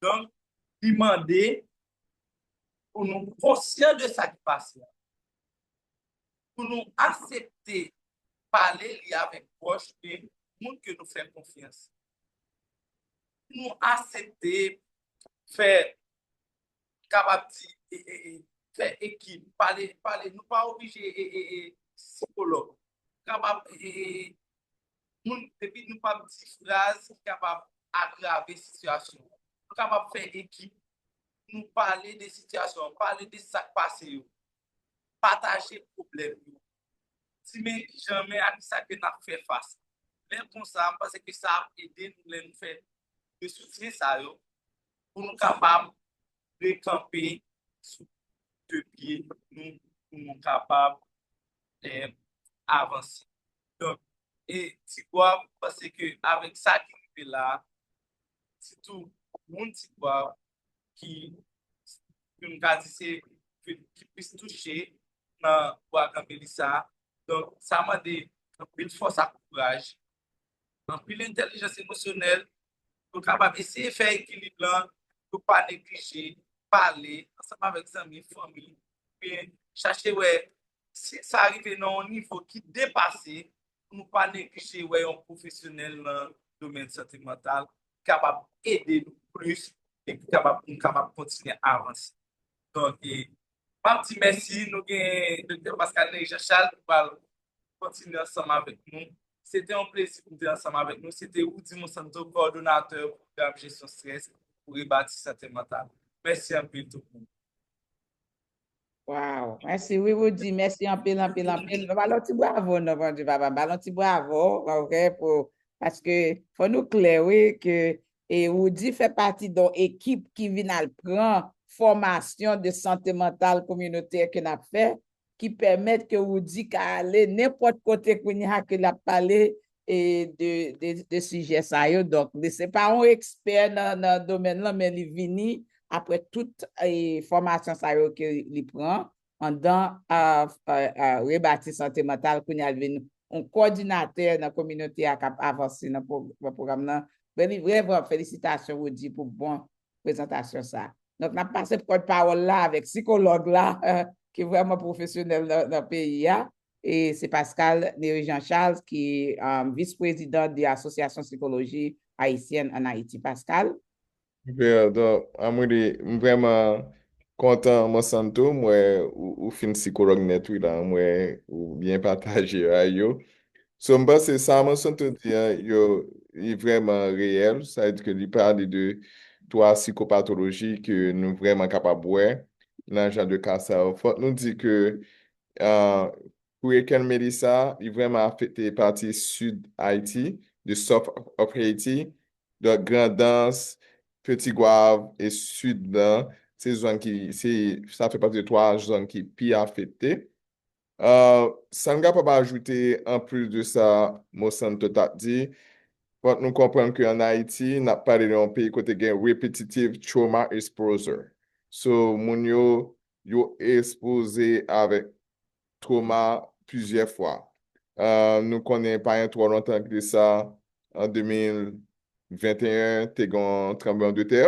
donk, li mande pou nou konsyan de sa ki pase a. Pou nou aksepte pale li avèk pwòch e moun ke nou fè konfyans. Pou nou aksepte fè, kapab di, e, e, e, fè ekip, pale, pale, nou pa oblije e, e, e, sikològ. Kapab, e, e, e, moun, epi nou pa di fraz ki kapab agrave sitiyasyon. Nou kapab fè ekip, nou pale de sitiyasyon, pale de sa k pase yo, pataje pwoblèm yo, di men kijan men a kisa ke n ap fè fas. Lè konsa, m panse ke sa ap ede nou lè nou fè de soutyen sa yo, pou nou kapab rekanpe sou de pye nou, pou nou kapab eh, avanse. Donk, e Ti Gwav, m panse ke avèk sa ki rive la, sitou moun Ti Gwav ki, ki m ka di se, ki plis touche nan ouragan Melissa. Donk, sa mande anpil fòs ak kouraj, anpil entèlijans emosyonèl, pou kapab eseye fè ekilib lan, pou pa neglije pale ansanm avèk zanmi, fanmi, oubyen chache wè si sa rive nan yon nivo ki depase, pou nou pa neglije wè yon pwofesyonèl nan domèn sante mantal ki kapab ede nou plis e ki kapab, pou nou kapab kontinye avanse. Donk, e, m ap di mèsi, nou gen Doktè Pascal Nery Jean Charles ki pral kontinye ansanm avèk nou. Se te yon plezi pou m te ansanm avèk nou. Se te Rudy Monsanto, kowòdonatè pwogram jesyon estrès pou rebati sante mantal. Mèsi anpil tout moun. Wow, mèsi wi Rudy, mèsi anpil, anpil, anpil. Nou ba l yon ti bravo non, Bondye papa, ba l yon ti bravo, ok, pou, paske fò nou klè wi ke e Rudy fè pati de yon ekip ki vin al pran fòmasyon de sante mantal kominotè ke n ap fè, ki pèmèt ke Rudy ka ale nenpòt kote kounye a ke l ap pale e de, de, de sijè sa yo. Donk, li se pa yon ekspè nan, nan domèn lan, men li vini apre tout e, fòmasyon sa yo ke li pran andan a, a, a, rebati sante mantal, kounye a l vin yon kòdinatè nan kominote a k ap avanse nan pwo-, nan pwogram nan. Vre, vre, vre, felisitasyon, Rudy, pou bon prezantasyon sa. Donk, n ap pase pòtpawòl la avèk sikològ la, ki vrèman pwofesyonèl nan, nan peyi a. E se Pascal Nery Jean Charles ki um, vis-prezidan de Association Psychologie Haïtienne en Haïti. Pascal? Super, donk, Amwili, m vrèman kontan, Monsanto, m wè ou, ou fin sikològ nèt wi la, m wè ou byen pataje rèy yo. So, m panse sa Monsanto di an, yo, li vrèman reyèl, sa vle di ke li pale de twa sikopatoloji ke nou vrèman kapab wè nan jan de ka sa yo. Fòk nou di ke uh, Hurricane Melissa, li vrèman afekte pati sid Ayiti, the south of Haiti, donk Grandans, Petit Goâve e sid lan, se zòn ki, se, sa fè pati de twa zòn ki pi afekte. Uh, sa n kapab ajoute anplis de sa Monsanto t ap di, fòk nou konprann ke ann Ayiti, n ap pale de yon peyi kote gen repetitive trauma exposure. So, moun yo, yo ekspoze avèk twoma plizyè fwa. Uh, nou konnen pa gen twò lontan ki de sa, an de mil venteyen, te gen yon tranbleman de tè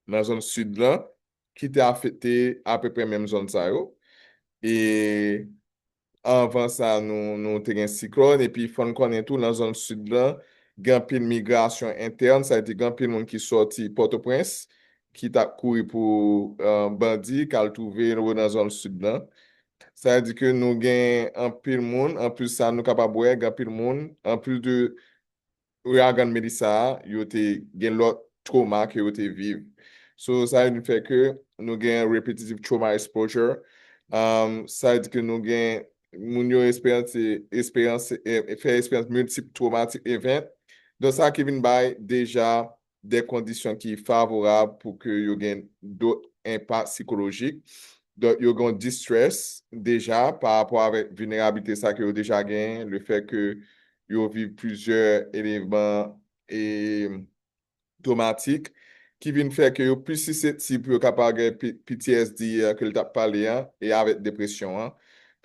nan zòn sid lan, ki te afekte apeprè menm zòn sa yo. E anvan sa, nou, nou te gen siklòn, epi fò n konnen tou, nan zòn sid lan, gen anpil migrasyon entèn, sa vle di gen anpil moun ki sòti Pòtoprens, ki t ap kouri pou uh, bandi, k al twouve yo nan zòn sid lan. Sa vle di ke nou gen anpil moun, anplis sa, nou kapab wè, gen anpil moun, anplis de ouragan Melissa a, yo te gen lòt twoma ke yo te viv. So, sa vin fè ke nou gen repetitive trauma exposure. Um, sa vle di ke nou gen moun yo eksperyans, eksperyans, eh, fè eksperyans multiple traumatic event. Donk, sa ki vin bay deja de kondisyon ki favorab pou ke yo gen dòt enpak sikolojik. Donk, yo gen distress deja pa rapò avèk vilnerablite sa ke yo deja genyen, lefèt ke yo viv plizyè eleman e twomatik ki vin fè ke yo plis siseptib pou yo kapab gen P T S D ke l t ap pale an e avèk depresyon an.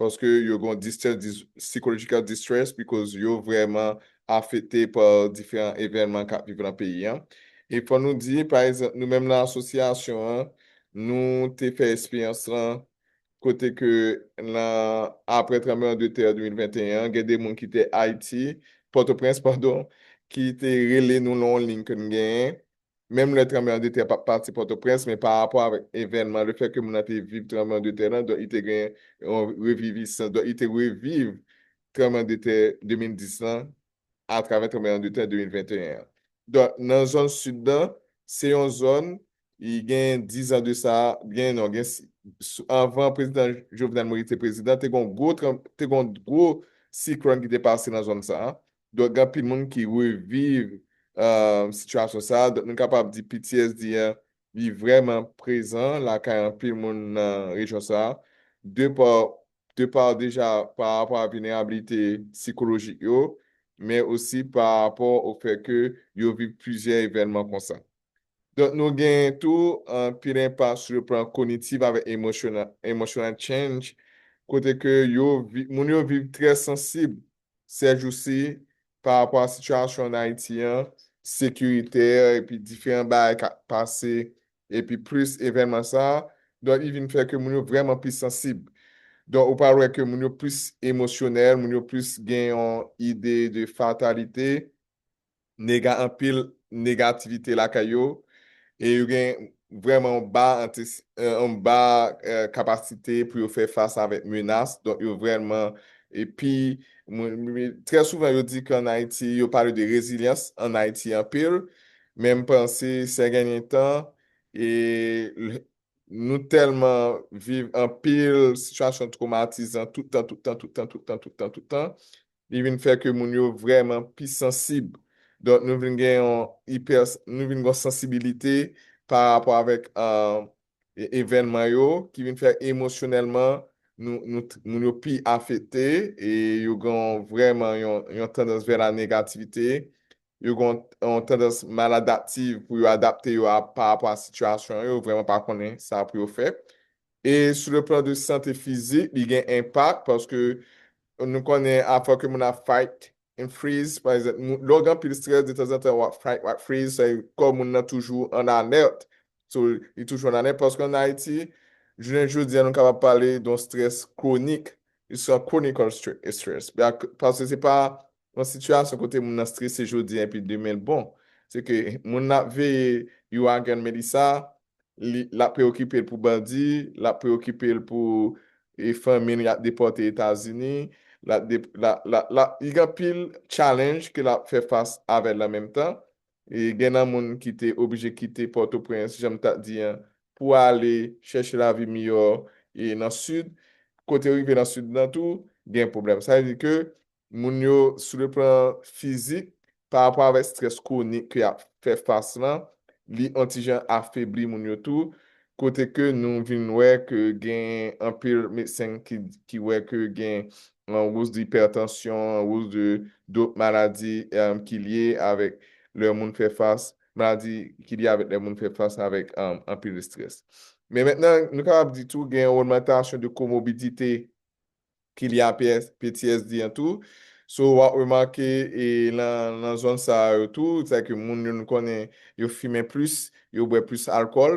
paske yo gen distress, dis, psychological distress, because yo vrèman afekte pa diferan evènman k ap viv nan peyi an. E fò nou di, pa egzanp, nou menm nan asosyasyon an, nou te fè eksperyans lan kote ke nan, apre tranblemanntè de mil venteyen an, gen de moun ki te Ayiti, Pòtoprens, padon, ki te rele nou nan yon liy ke n genyen, menm lè tranblemanntè pa pase Pòtoprens, men pa rapò avèk evènman, le fè ke moun nan te viv tranblemanntè lan, donk li te gen yon revivisans, donk li te reviv tranblemanntè de mil dis lan atravè tranblemanntè de mil venteyen an. Donk, nan zòn sid lan, se yon zòn, li gen diz an de sa, gen, non, gen, anvan prezidan Jovenel Moïse te prezidan, te gon gwo, te gon gwo siklòn ki te pase nan zòn sa a. Donk, gen anpil moun ki reviv, uh, sitiyasyon sa a. Donk, nou kapab di P T S D an, li vrèman prezan lakay anpil moun nan rejyon sa a. De pa, de pa deja pa rapò a vilnerablite sikolojik yo, men osi pa rapò o fè ke yo viv plizyè evènman konsa. Donk, nou gen tou anpil enpak sou le plan kognitif avèk emotional, emotional change, kote ke yo, moun yo viv trè sansib sèjousi pa rapò a sitiyasyon ann Ayiti an, sekiritè, epi diferan bagay k ap pase, epi plis evènman sa a, donk, li vin fè ke moun yo vrèman pi sansib. Donk, ou pral wè ke moun yo plis emosyonèl, moun yo plis gen yon ide de fatalite, nega, anpil negativite lakay yo, e yo gen vrèman yon ba, yon ba, eh, kapasite pou yo fè fas avèk menas. Donk, yo vrèman, epi, trè souvan, yo di ke ann Ayiti, yo pale de rezilyans ann Ayiti anpil, men m panse, sègennyen tan, e nou tèlman viv anpil sitiyasyon twomatizan tout tan, tout tan, tout tan, tout tan, tout tan, tout tan, li vin fè ke moun yo vrèman pi sansib. Donk, nou vin gen yon ipè, nou vin gen yon sansibilite pa rapò avèk, uh, evènman yo, ki vin fè emosyonèlman, nou, nou, moun yo pi afekte, e yo gen vrèman yon, yon tandans vè la negativite, yo gen yon tandans maladaptif pou yo adapte yo a, pa rapò a sitiyasyon yo, yo vrèman pa konnen sa pou yo fè. E sou le plan de sante fizik, li gen enpak, paske nou konnen afè ke moun ap fight and freeze, pa egzanp, lè w gen anpil strès, detanzantan w ap fight, w ap freeze, sa kò moun nan toujou an alèt. So, li toujou an alèt, paske ann Ayiti, jounen jodi a, nou kapab pale de yon strès kwonik, it's a chronic stress, paske se pa yon sitiyasyon kote moun nan strese jodi a epi demen l bon. Se ke moun nan ap veye Ouragan Melissa, li, l ap preokipe l pou bandi, l ap preokipe l pou, e, fanmi l y ap depòte Etazini, l ap de, l ap, l ap, l ap, li gen anpil challenge ke l ap fè fas avè l an menm tan. E gen nan moun ki te oblije kite Pòtoprens, jan m t ap di an, pou ale chèche lavi miyò e nan sid. Kote yo rive nan sid nan tou, gen pwoblèm. Sa vle di ke moun yo, sou le plan fizik, pa rapò avèk strès kwonik ke y ap fè fas lan, li yon ti jan afebli moun yo tou, kote ke nou vin wè ke gen anpil medsen ki, ki wè ke gen yon wous de ipètansyon, yon wous de dòt maladi, em, ki lye avèk lè moun fè fas, maladi ki lye avèk lè moun fè fas avèk, em, anpil estrès. Men mentnan, nou kapab di tou gen yon ogmantasyon de komobidite ki lye a P S, P T S D an tou. So, w ap remake, e, nan, nan zòn sa a yo tou, sèke moun yo nou konnen yo fimen plis, yo bwè plis alkòl,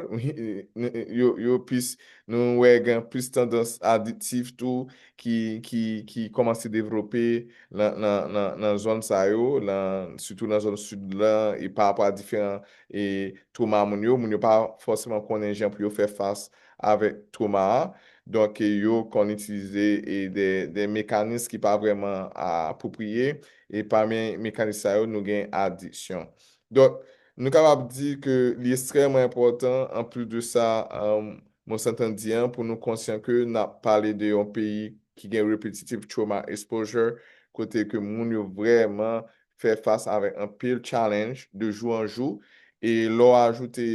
yo, yo plis, nou wè gen plis tandans adiktif tou ki, ki, ki kòmanse devlope nan, nan, nan, nan zòn sa yo, nan, sitou nan zòn sid lan, e pa rapò a diferan, e, twoma moun yo, moun yo pa fòseman konnen jan pou yo fè fas avèk twoma a. Donk, yo konn itilize, e, de, de mekanis ki pa vrèman apwopriye, e pami mekanis sa yo, nou gen adiksyon. Donk, nou kapab di ke li ekstrèmman enpòtan, anplis de sa, um, Monsanto di an, pou nou konsyan ke n ap pale de yon peyi ki gen repetitive trauma exposure, kote ke moun yo vrèman fè fas avèk anpil challenge de jou an jou. E lè w ajoute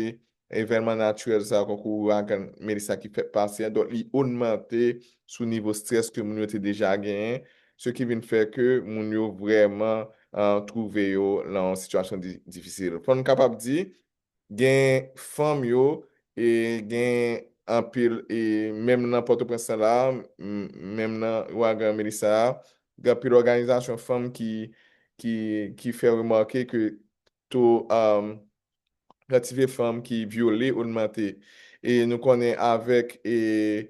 evènman natirèl sa, konkou ouragan Melissa ki fèk pase an, donk li ogmante sou nivo strès ke moun yo te deja genyen, se ki vin fè ke moun yo vrèman, ah, twouve yo nan yon sitiyasyon di, difisil. Fò n kapab di, gen fanm yo, e gen anpil, e menm nan Pòtoprens lan la, m- menm nan ouragan Melissa a, gen anpil òganizasyon fanm ki, ki, ki fè remake ke to, um, kantite fanm ki vyole ogmante. E nou konnen avèk, e,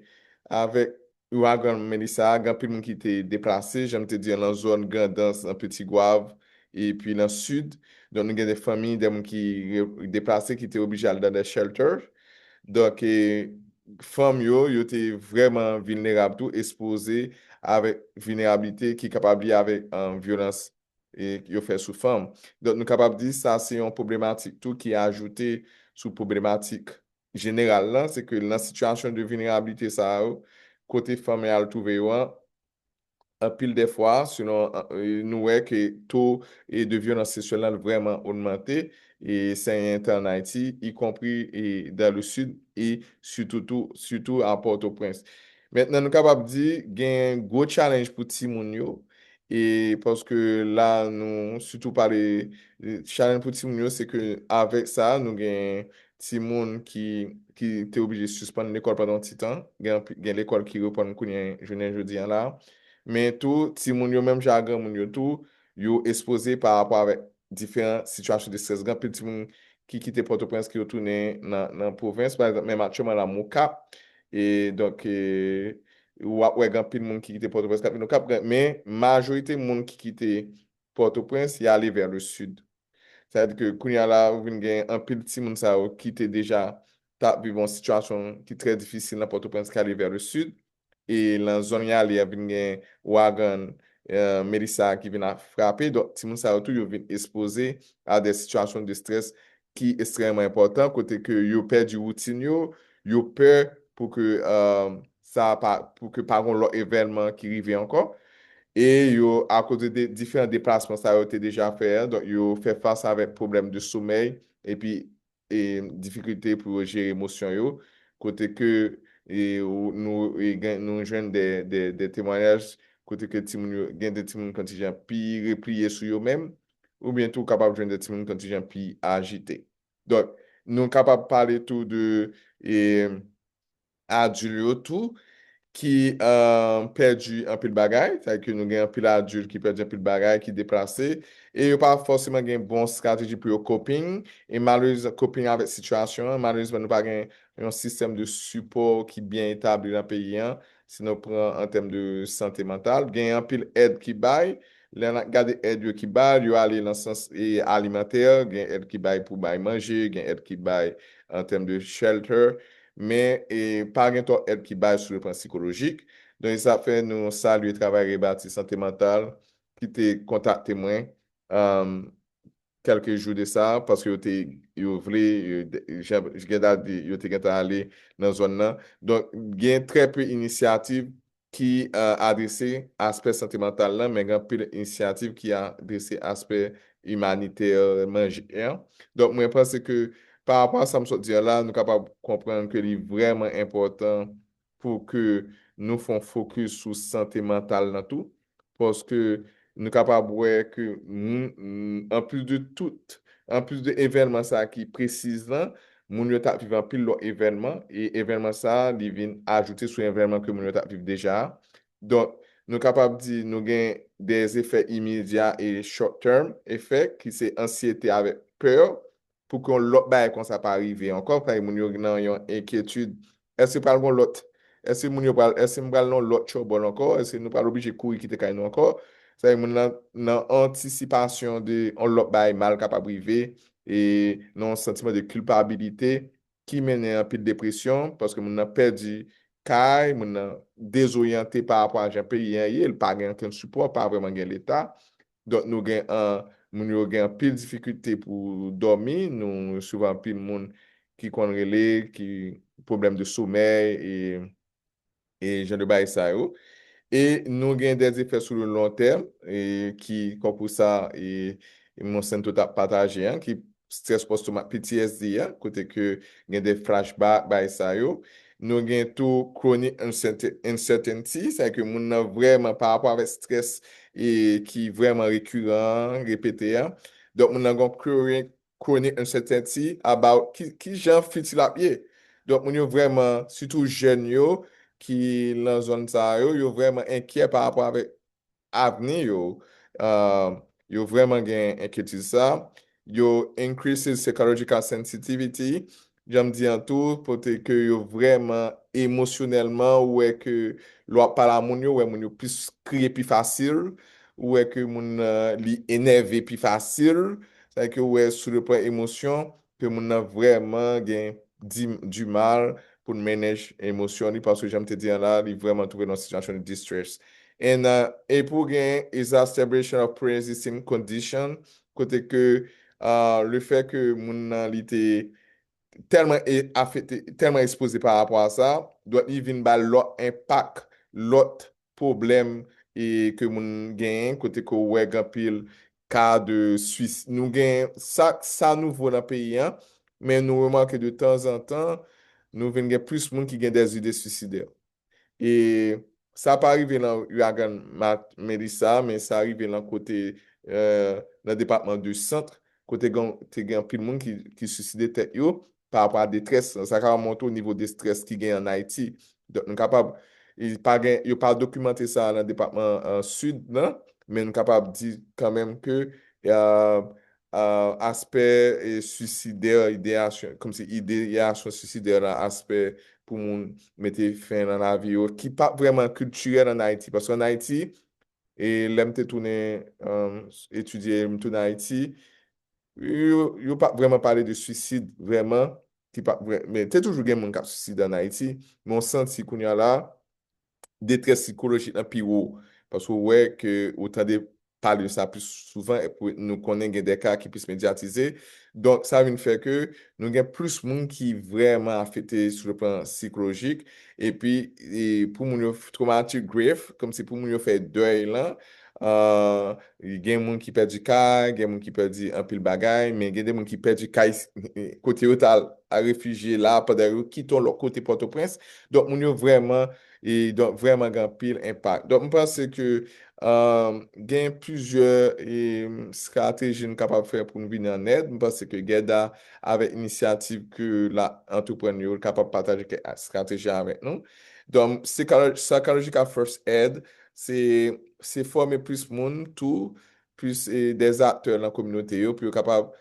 avèk ouragan Melissa a, gen anpil moun ki te deplase, jan m te di, nan zòn Grandans, nan Petit Goâve, epi nan Sid. Donk, nou gen de fanmi, de moun ki re- deplase, ki te oblije al nan de shelter. Donk, e, fanm yo, yo te vrèman vilnerab tou, ekspoze avèk vilnerablite ki kapab lye avèk, um, vyolans e yo fè sou fanm. Donk, nou kapab di sa se yon pwoblematik tou ki ajoute sou pwoblematik jeneral lan, se ke nan sitiyasyon de vilnerablite sa yo, kote fanm yo al twouve yo an, anpil de fwa, selon, e, nou wè ke to, e, de vyolans seksyèl lan vrèman ogmante, e sayen tan an Ayiti, y compris, e dans le sud, e sitou tou, sitou a Pòtoprens. Mentnan, nou kapab di gen gwo challenge pou timoun yo, e paske la nou sitou pale, e, challenge pou timoun yo, se ke avèk sa, nou gen timoun ki, ki te oblije sispann lekòl pandan yon ti tan, gen, gen lekòl ki reprann kounye a, jounen jodi a la, men tou, timoun yo, menm jan ak granmoun yo tou, yo ekspoze pa rapò avèk diferan sitiyasyon de estrès. Gen anpil timoun ki kite Pòtoprens, ki retounen nan, nan pwovens, pa egzanp, menm aktyèlman la, m Okap, e donk, e, w ap wè gen anpil moun ki kite Pòtoprens, k ap vin Okap, men majorite moun ki kite Pòtoprens, y ale vè le sid. Sa vle di ke kounye a la, ou vin gen anpil timoun sa yo ki te deja t ap viv yon sitiyasyon ki trè difisil nan Pòtoprens, ki ale vè le sid. E nan zòn y ale a, vin gen ouragan, e, Melissa ki vin ap frape. Donk, timoun sa yo tou, yo vin ekspoze a de sitiyasyon de estrès ki ekstrèmman enpòtan, kote ke yo pèdi woutin yo, yo pè pou ke, e, sa pa, pou ke pa gen lòt evènman ki rive ankò. E yo, akoz de, de diferan deplasman sa yo te deja fè a, donk yo fè fas avèk pwoblèm de somèy, epi, e, difikilte pou yo jere emosyon yo, kote ke, e, ou- nou, e, gen- nou jwenn de, de, de temwayaj, kote ke timoun yo, gen de timoun kontijan pi repliye sou yo menm, oubyen tou kapab jwenn de timoun kontijan pi ajite. Donk, nou kapab pale tou de, e, adil yo tou ki, e, pèdi anpil bagay, sa vle di ke nou gen anpil adil ki pèdi anpil bagay, ki deplase, e yo pa fòseman gen bon estrateji pou yo coping, e malerezman, coping avèk sitiyasyon an, malerezman, nou pa gen yon sistèm de sipò ki byen etabli nan peyi an, si nou pran an tèm de sante mantal. Gen anpil èd ki bay, lè n ap gade èd yo ki bay, yo ale nan sans, e, alimantè, gen èd ki bay pou bay manje, gen èd ki bay an tèm de shelter, men, e, pa gen twòp èd ki bay sou le plan sikolojik. Donk, e sa fè nou salye travay Rebati Sante Mantal ki te kontakte mwen, um, kèlke jou de sa, paske yo te, yo vle, yo, jan Genda di, yo te gentan ale nan zòn nan. Donk, gen trè pe inisyativ ki, e, adrese aspè sante mantal lan, men gen anpil inisyativ ki adrese aspè imanitè, manje an. Donk, mwen panse ke pa rapò a sa m sot di a la, nou kapab konprann ke li vrèman enpòtan pou ke nou fè yon fokis sou sante mantal lan tou, paske nou kapab wè ke moun, anplis de tout, anplis de evènman sa ki presiz lan, moun yo t ap viv anpil lòt evènman, e evènman sa, li vin ajoute sou evènman ke moun yo t ap viv deja a. Donk, nou kapab di nou gen de efè imedya e short term effect, ki se ansyete avèk pè, pou ke yon lòt bagay konsa pa rive ankò, paske moun yo nan yon enkyetid, èske pral gen lòt, èske moun yo pral, èske m pral nan yon lòt tchòbòl ankò, èske nou pral oblije kouri kite kay nou ankò? Sa vle di moun nan, nan antisipasyon de yon lòt bagay mal kapab rive, e nan yon santiman de kilpabilite ki mennen anpil depresyon, paske moun nan pèdi kay, moun nan dezoryante pa rapò a jan peyi an ye, li pa gen okenn sipò, pa vrèman gen Leta. Donk, nou gen an, moun yo gen anpil difikilte pou dòmi, nou resevwa anpil moun ki konn rele, ki pwoblèm de somèy, e, e jan de bagay sa yo. E nou gen de efè sou le long terme, e ki, tankou sa, e, Monsento t ap pataje an, ki stress post-traumatic, P T S D an, kote ke gen de flashback, bagay sa yo. Nou gen tou chronic uncertain- uncertainty, sa vle di ke moun nan vrèman pa rapò avèk stress e ki vrèman rekiran, repete an. Donk, moun nan gen chronic, chronic uncertainty about ki, ki jan fiti l ap ye. Donk, moun yo vrèman, sitou jèn yo ki nan zòn sa yo, yo vrèman enkyè pa rapò avèk avni yo. Uh, yo vrèman gen enkyetid sa. Yo increases psychological sensitivity. Jan m di an tou, kote ke yo vrèman emosyonèlman, ou wè ke lè w ap pale a moun yo, ou wè moun yo plis kriye pi fasil, ou wè ke moun nan li enève pi fasil, sa ke ou wè sou le plan emosyon, ke moun nan vrèman gen di, du mal pou l manage emosyon li, paske jan m te di an la, li vrèman twouve nan sitiyasyon de distress. And, uh, e pou gen exacerbation of pre-existing condition, kote ke uh, le fè ke moun nan li te tèlman e- afekte, tèlman ekspoze pa rapò a sa, donk li vin ba l lòt enpak, lòt pwoblèm e ke moun genyen, kote ke w wè gen anpil ka de suicide. Nou gen sa, sa nouvo nan peyi an, men nou remake de tanzantan, nou vin gen plis moun ki gen des idées suicidaires. E sa pa rive nan ouragan Ma- Melissa, men sa rive nan kote, euh, nan depatman de Sant, kote gen, te gen anpil moun ki, ki suiside tèt yo pa rapò a detrès. Sa ka montre w nivo detrès ki gen an Ayiti. Donk, nou kapab, e pa gen, yo pa dokimante sa nan depatman, euh, Sid nan, men nou kapab di kanmenm ke, euh, euh, aspè, e, suisidè, ideyasyon, kòmsi ideyasyon suisidè la, aspè pou moun mete fen nan lavi yo, ki pa vrèman kiltirèl an Ayiti. Paske an Ayiti, e lè m te tounen, um, etidye, m tounen Ayiti, yo, yo pa vrèman pale de suisid, vrèman, ki pa vrè, men te toujou gen moun k ap suisid an Ayiti, men w santi kounye a la, detrès sikolojik lan pi wo, paske w wè ke ou tande pale de sa plis souvan, epi nou konnen gen de ka ki plis medyatize. Donk, sa vin fè ke nou gen plis moun ki vrèman afekte sou le plan sikolojik, epi e pou moun yo traumatic grief, kòmsi pou moun yo fè dèy lan, euh, gen moun ki pèdi kay, gen moun ki pèdi anpil bagay, men gen de moun ki pèdi kay kote yo t al a refijye la pandan yo kite yon lòt kote Pòtoprens. Donk, moun yo vrèman, e, donk, vrèman gen anpil enpak. Donk, m panse ke, um, gen plizyè, e, estrateji n kapab fè pou n vini an èd. M panse ke Gèda, avèk inisyativ ke l ap antreprann yo, l kapab pataje kèk estrateji avèk nou. Donk, psycholo- psychological first aid, se, se fòme plis moun tou, plis, e, des aktè nan kominote yo, pou yo kapab,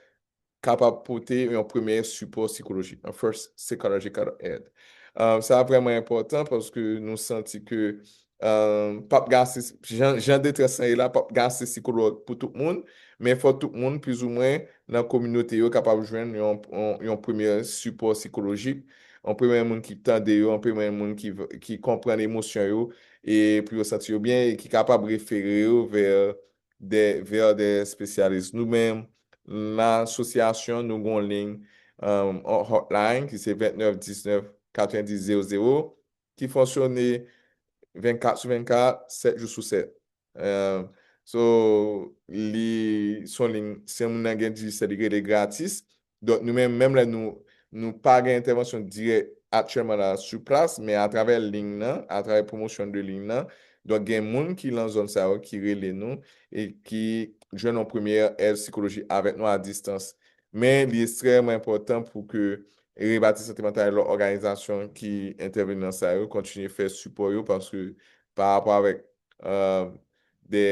kapab pote yon premye sipò sikolojik, yon first psychological aid. Um, sa vrèman enpòtan paske nou santi ke, um, p ap gaste, jan, jan detrès lan ye la, p ap gaste sikològ pou tout moun, men fò tout moun, plizoumwen, nan kominote yo kapab jwenn yon, yon, yon premye sipò sikolojik, yon premye moun ki tande yo, yon premye moun ki, ki konprann emosyon yo, e pou yo santi yo byen, e ki kapab refere yo vè de, vè de espesyalis. Nou menm, nan asosyasyon, nou gen yon liy, um, hotline ki se vennèf diznèf katrevendis zewo zewo, ki fonksyone vennkat sou vennkat, sèt jou sou sèt. Um, so, li, se yon liy, si moun nan gen Digicel, li rele gratis. Donk, nou menm, menm lè nou, nou pa gen entèvansyon dirèk aktyèlman la sou plas, men atravè liy nan, atravè pwomosyon de liy nan, donk gen moun ki nan zòn sa yo ki rele nou e ki jwenn yon premye èd sikolojik avèk nou a distans. Men li ekstrèmman enpòtan pou ke Rebati Sante Mantal e lòt òganizasyon ki entèveni nan sa yo kontinye fè sipò yo, paske pa rapò avèk, euh, de,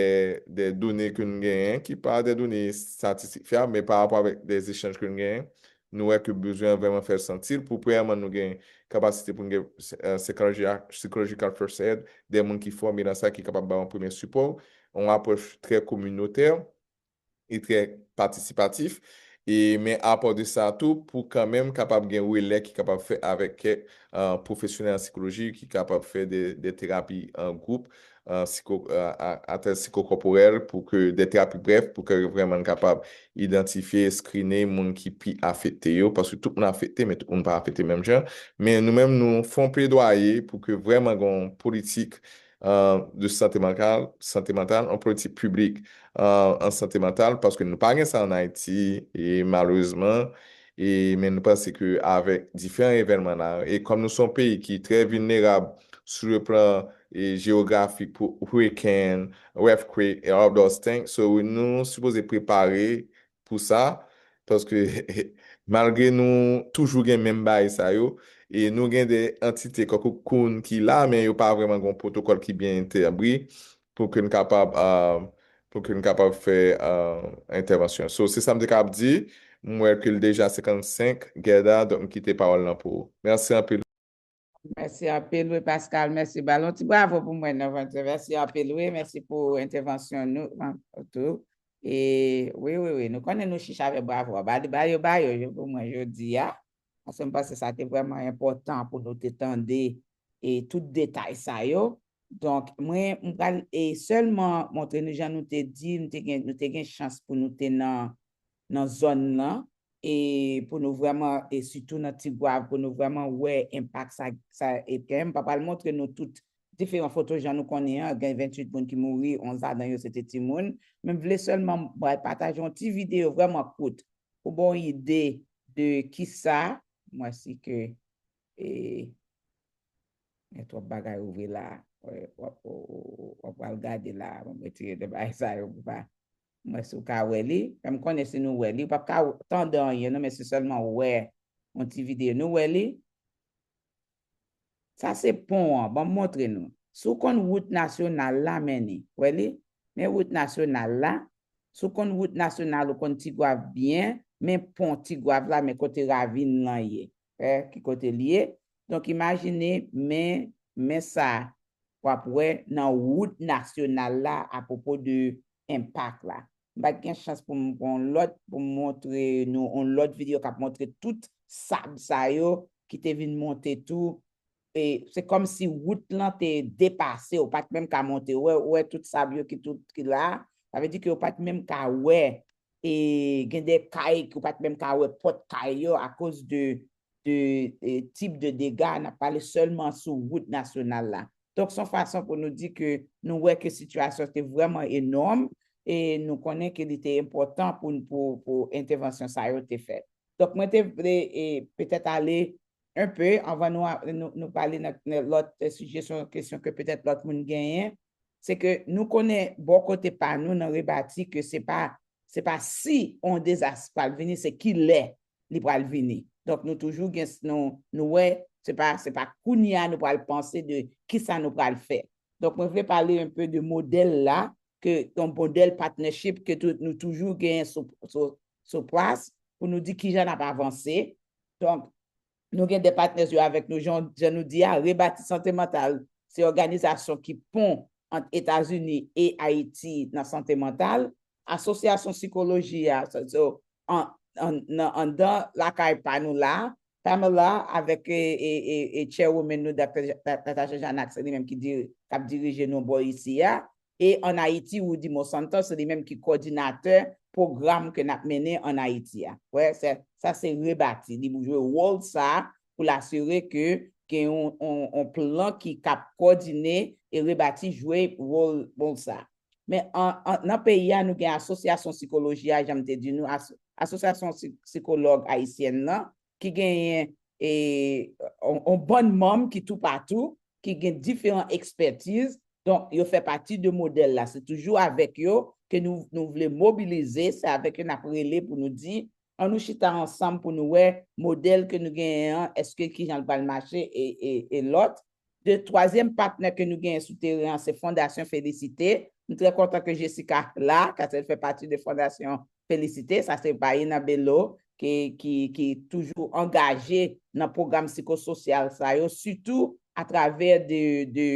de done ke n genyen, ki pa de done estatistik fyab, men pa rapò avèk de echanj ke n genyen, nou wè ke bezwen an vrèman fè santi l pou vrèman nou gen kapasite pou n gen, euh, psychological, psychological first aid, de moun ki fòme nan sa, ki kapab ba yon premye sipò, yon apwòch trè kominotè e trè patisipatif. E, men apò de sa tou, pou kanmenm kapab gen relè ki kapab fè avèk kèk, euh, pwofesyonèl an sikoloji ki kapab fè de, de terapi an gwoup, euh, siko, euh, a, atè sikokòporèl, pou ke de terapi brèf, pou ke vrèman n kapab idantifye, skrine moun ki pi afekte yo, paske tout moun afekte, men tout moun pa afekte menm jan. Men nou menm, nou fè yon pledwaye pou ke vrèman gen yon politik, euh, de sante mantal, sante mantal, yon politik piblik, euh, an sante mantal, paske nou pa gen sa an Ayiti, e malerezman, e, men nou panse ke avèk diferan evènman la, e kòm nou se yon peyi ki trè vilnerab sou le plan, e, jewografik pou hurricane, earthquake, and all those things, so nou sipoze prepare pou sa, Paske malgre nou toujou gen menm bagay sa yo, e nou gen de antite kòkou koun ki la, men yo pa vrèman gen yon pwotokòl ki byen etabli pou ke n kapab, ah, pou ke n kapab fè, ah, entèvansyon. So, se sa m te kapab di. M wè ke l deja senkannsenk, Gèda, donk m kite pawòl lan pou ou. Mèsi anpil. Mèsi anpil, wi, Pascal. Mèsi. Ba l yon ti bravo pou mwen, non, Vanjè. Mèsi anpil, wi. Mèsi pou entèvansyon nou, an, tou. E, wi, wi, wi. Nou konnen nou chich avè bravo a. Ba, ba yo, ba yo, yo pou mwen jodi a. Paske m panse sa te vrèman enpòtan pou nou te tande e tout detay sa yo. Donk, mwen, m pral, e sèlman montre nou jan nou te di, nou te gen, nou te gen chans pou nou te nan, nan zòn nan, e pou nou vrèman, e sitou nan Tigwav, pou nou vrèman wè enpak sa, sa e gen. M pa pral montre nou tout diferan foto jan nou konnen an, gen venntuit moun ki mouri, onz ladan yo se te timoun. Men m vle sèlman m pral pataje yon ti videyo vrèman kout pou ba w ide de kisa, m wè si ke, e, gen twòp bagay ouvri la, w ap, w ap, w ap pral gade la, bon, m retire de bagay sa yo pou pa, m wè si w ka wè li, men m konnen si nou wè li, w p ap ka tande anyen non, men se sèlman wè yon ti videyo, nou wè li. Sa se pon an, ban m montre nou. Si w konn wout nasyonal la, men li, wè li, men wout nasyonal la, si w konn wout nasyonal, ou konn Tigwav byen, men pon Tigwav la, men kote ravin lan ye, wè ki kote l ye. Donk, imajine, men, men sa, w ap wè nan wout nasyonal la apwopo de enpak la. M pa t gen chans pou m pran yon lòt, pou m montre nou yon lòt videyo k ap montre tout sab sa yo ki te vin monte tou. E se kòmsi wout lan te depase, ou pa t menm ka monte. Ou wè, ou wè tout sab yo ki tout ki la. Sa vle di ke ou pa t menm ka wè, e gen de kay ke ou pa t menm ka wè pòt kay yo akoz de, de, e, tip de dega. N ap pale sèlman sou wout nasyonal la. Donk, se yon fason pou nou di ke nou wè ke sitiyasyon te vrèman enòm e nou konnen ke li te enpòtan pou, pou, pou entèvansyon sa yo te fèt. Donk, mwen te vle, e, petèt ale un peu, anvan nou, nou, nou prale nan, nan lòt, e, sijè, se yon kesyon ke petèt lòt moun genyen, se ke nou konnen bò kote pa nou nan rebati ke se pa, se pa si yon dezas pral vini, se kilè li pral vini. Donk, nou toujou gen, nou, nou wè, se pa, se pa kounye a nou pral panse de kisa nou pral fè. Donk, mwen vle pale un peu de modèl la, ke yon modèl partnership ke tou, nou toujou gen sou, sou, sou plas pou nou di kijan n ap avanse. Donk, nou gen de partners yo avèk nou, jan, jan nou di a, Rebati Sante Mantal, se òganizasyon ki pon ant Etazini e Ayiti nan sante mantal. Asosyasyon sikoloji a, so, so, an, an, nan, anndan lakay pa nou la, Pamela avèk, e, e, e, e chairwoman nou, Doktè Ja-, Natacha Janac, se li menm ki diri-, k ap dirije nou bò isi a. E ann Ayiti, Rudy Monsanto, se li menm ki kòdinatè pwogram ke n ap mennen ann Ayiti a. Wè, se, sa se Rebati. Li jwe wòl sa pou l asire ke gen yon, yon, yon plan ki k ap kòdine e Rebati jwe wòl, wòl sa. Men an, an, nan peyi a, nou gen asosyasyon sikoloji a, jan m te di nou, as-, asosyasyon si-, sikològ ayisyèn nan, ki genyen, e, on, on bann manm ki toupatou, ki gen diferan ekspètiz. Donk, yo fè pati de modèl la. Se toujou avèk yo ke nou, nou vle mobilize, se avèk yo n ap rele pou nou di, an nou chita ansanm pou nou wè modèl ke nou genyen an, èske kijan l pral mache e, e, e lòt. De twazyèm patnè ke nou genyen sou teren an, se Fondasyon Felisite. M trè kontan ke Jessica la, paske l fè pati de Fondasyon Felisite. Sa se Païna Bello, ki, ki, ki toujou angaje nan pwogram sikososyal sa yo, sitou atravè de, de,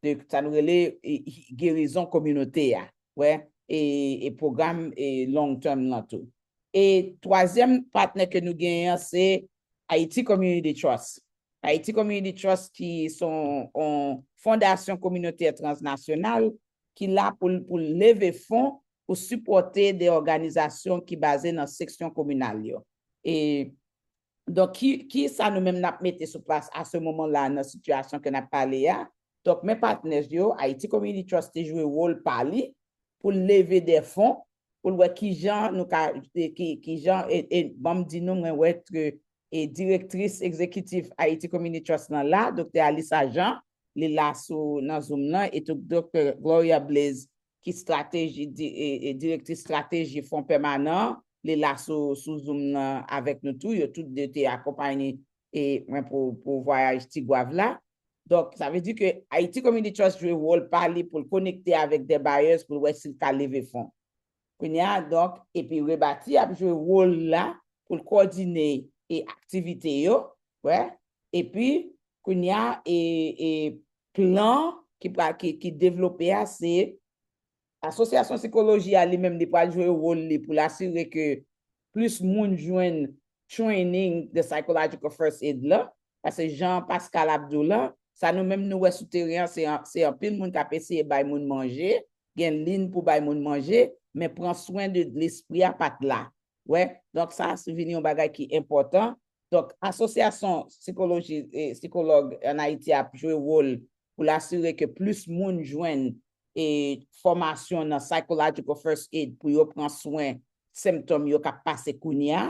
de sa nou rele, e, e, gerizon kominote a. Wè, e, e pwogram, e, long term lan tou. E twazyèm patnè ke nou genyen an, se Haiti Community Trust. Haiti Community Trust ki se yon, yon fondasyon kominotè transnasyonal ki la pou l, pou l leve fon pou sipòte de òganizasyon ki baze nan seksyon kominal yo. E, donk, ki, ki sa nou menm n ap mete sou plas a se moman la nan sitiyasyon ke n ap pale a? Donk, men patnè yo, Haiti Community Trust te jwe wòl pa li pou l leve de fon, pou l wè kijan nou ka, e, ki, kijan, e, e, ban m di nou, mwen wè ke, e, direktris egzekitif Haiti Community Trust lan la, Doktè Alissa Jean, li la sou, nan Zoom nan, e tou Doktè Gloria Blaze, ki strateji, di-, e, e, direktris estrateji Fon Pèmanan, li la sou, sou Zoom nan avèk nou tou. Yo tout de te akonpaye e mwen pou, pou vwayaj Tigwav la. Donk, sa vle di ke Haiti Community Trust jwe wòl pa li pou l konekte avèk de bailleurs pou l wè si l ka leve fon. Kounye a, donk, epi Rebati ap jwe wòl la pou l kòdine e aktivite yo, wè, epi kounye a, e, e plan ki, pra- ki, ki devlope a, se Asosyasyon Sikoloji a li menm, li pral jwe wòl li pou l asire ke plis moun jwenn training de psychological first aid la. Paske jan Pascal ap di w la, sa nou menm nou wè sou teren an, se an- se anpil moun k ap eseye bay moun manje, gen liy pou bay moun manje, men pran swen de lespri a pa t la. Wè, donk sa se vini yon bagay ki enpòtan. Donk, Asosyasyon Sikoloji, e, Sikològ ann Ayiti ap jwe wòl pou l asire ke plis moun jwenn e fòmasyon nan psychological first aid pou yo pran swen senptòm yo k ap pase kounye a.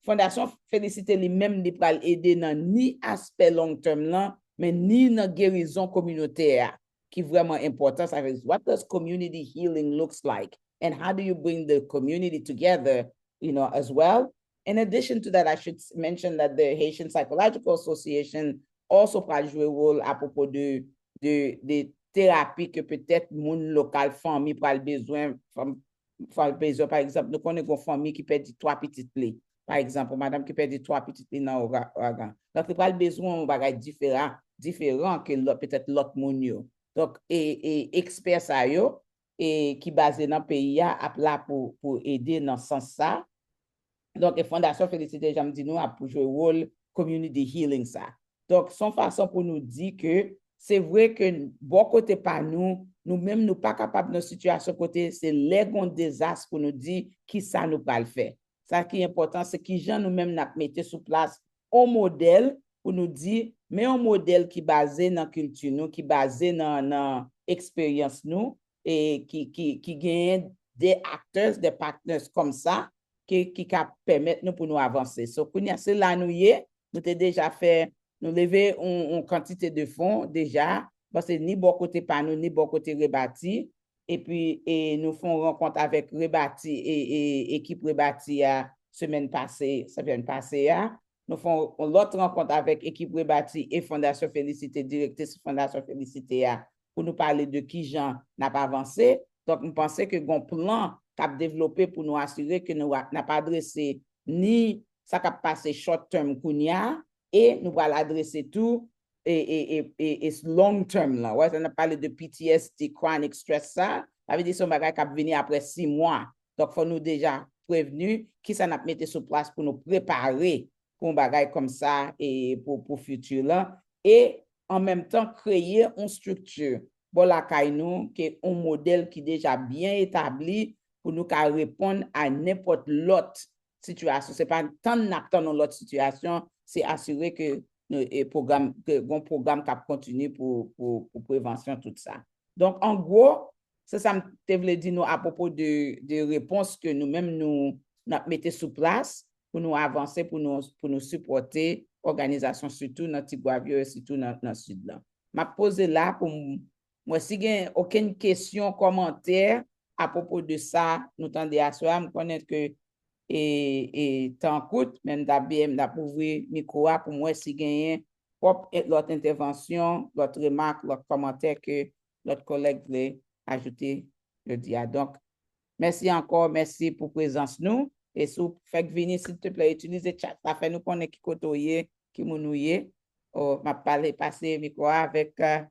Fondasyon Felisite li menm, li pral ede nan ni aspè long term lan, men ni nan gerizon kominotè a, ki vrèman enpòtan. Sa vle di, what does community healing looks like? And how do you bring the community together, you know, as well? In addition to that, I should mention that the Haitian Psychological Association also pral jwe wòl apwopo de, de, de terapi ke petèt moun lokal, fanmi pral bezwen, fanm- fanm bezwen, pa egzanp, nou konnen gon fanmi ki pèdi twa pitit li. Pa egzanp, yon madanm ki pèdi twa pitit li nan oura- ouragan. Donk, li pral bezwen yon bagay diferan, diferan ke lòt, petèt lòt moun yo. Donk, e, e ekspè sa yo, e ki baze nan peyi a, ap la pou, pou ede nan sans sa. Donk, e Fondasyon Felisite, jan m di nou, ap jwe wòl community healing sa. Donk, se yon fason pou nou di ke se vre ke bò kote pa nou, nou menm nou pa kapab nan sitiyasyon kote se lè gon dezas pou nou di kisa nou pral fè. Sa ki enpòtan, se kijan nou menm n ap mete sou plas yon modèl pou nou di, men yon modèl ki baze nan kilti nou, ki baze nan, nan eksperyans nou, e ki, ki, ki genyen de actors, de partners kòm sa, ki, ki ka pèmèt nou pou nou avanse. So, kounye a, se la nou ye, nou te deja fè, nou leve yon, yon kantite de fon deja, paske ni bò kote pa nou, ni bò kote Rebati, epi e, nou fè yon rankont avèk Rebati, e, e ekip Rebati a, semèn pase, semèn pase a. Nou fè yon, yon lòt rankont avèk ekip Rebati e Fondasyon Felisite, direktris Fondasyon Felisite a, pou nou pale de kijan n ap avanse. Donk, m panse ke gon plan k ap devlope pou nou asire ke nou a- n ap adrese ni sa k ap pase short term kounye a, e nou pral adrese tou e, e, e, e, e long term lan. Wè, sa n ap pale de P T S D, chronic stress sa. Sa vle di se yon bagay k ap vini apre sis mwa. Donk, fò nou deja prevni kisa n ap mete sou plas pou nou prepare pou yon bagay kòm sa e pou, pou fiti lan. E an menm tan, kreye yon estrikti bò lakay nou, ke yon modèl ki deja byen etabli pou nou ka reponn a nenpòt lòt sitiyasyon. Se pa tann n ap tann yon lòt sitiyasyon, se asire ke nou, e pwogram, ke gon pwogram k ap kontinye pou, pou, pou prevansyon tout sa. Donk, an gwo, se sa m te vle di nou apwopo de, de repons ke nou menm nou, n ap mete sou plas pou nou avanse, pou nou, pou nou sipòte òganizasyon, sitou nan Tigwav yo, e sitou nan, nan Sid lan. M ap poze la pou m, m wè si gen okenn kesyon, kòmantè apwopo de sa nou tande aswè a. M konnen ke e, e tan kout, men m t ap byen, m t ap ouvri mikwo a pou m wè si genyen pwòp e, lòt entèvansyon, lòt remak, lòt kòmantè ke lòt kòlèg vle ajoute jodi a. Donk, mèsi ankò, mèsi pou prezans nou. E si w fèk vini, silteplè, itilize chat la, fè nou konnen ki kote w ye, ki moun ou ye. O, m ap pale, pase mikwo a avèk, eh,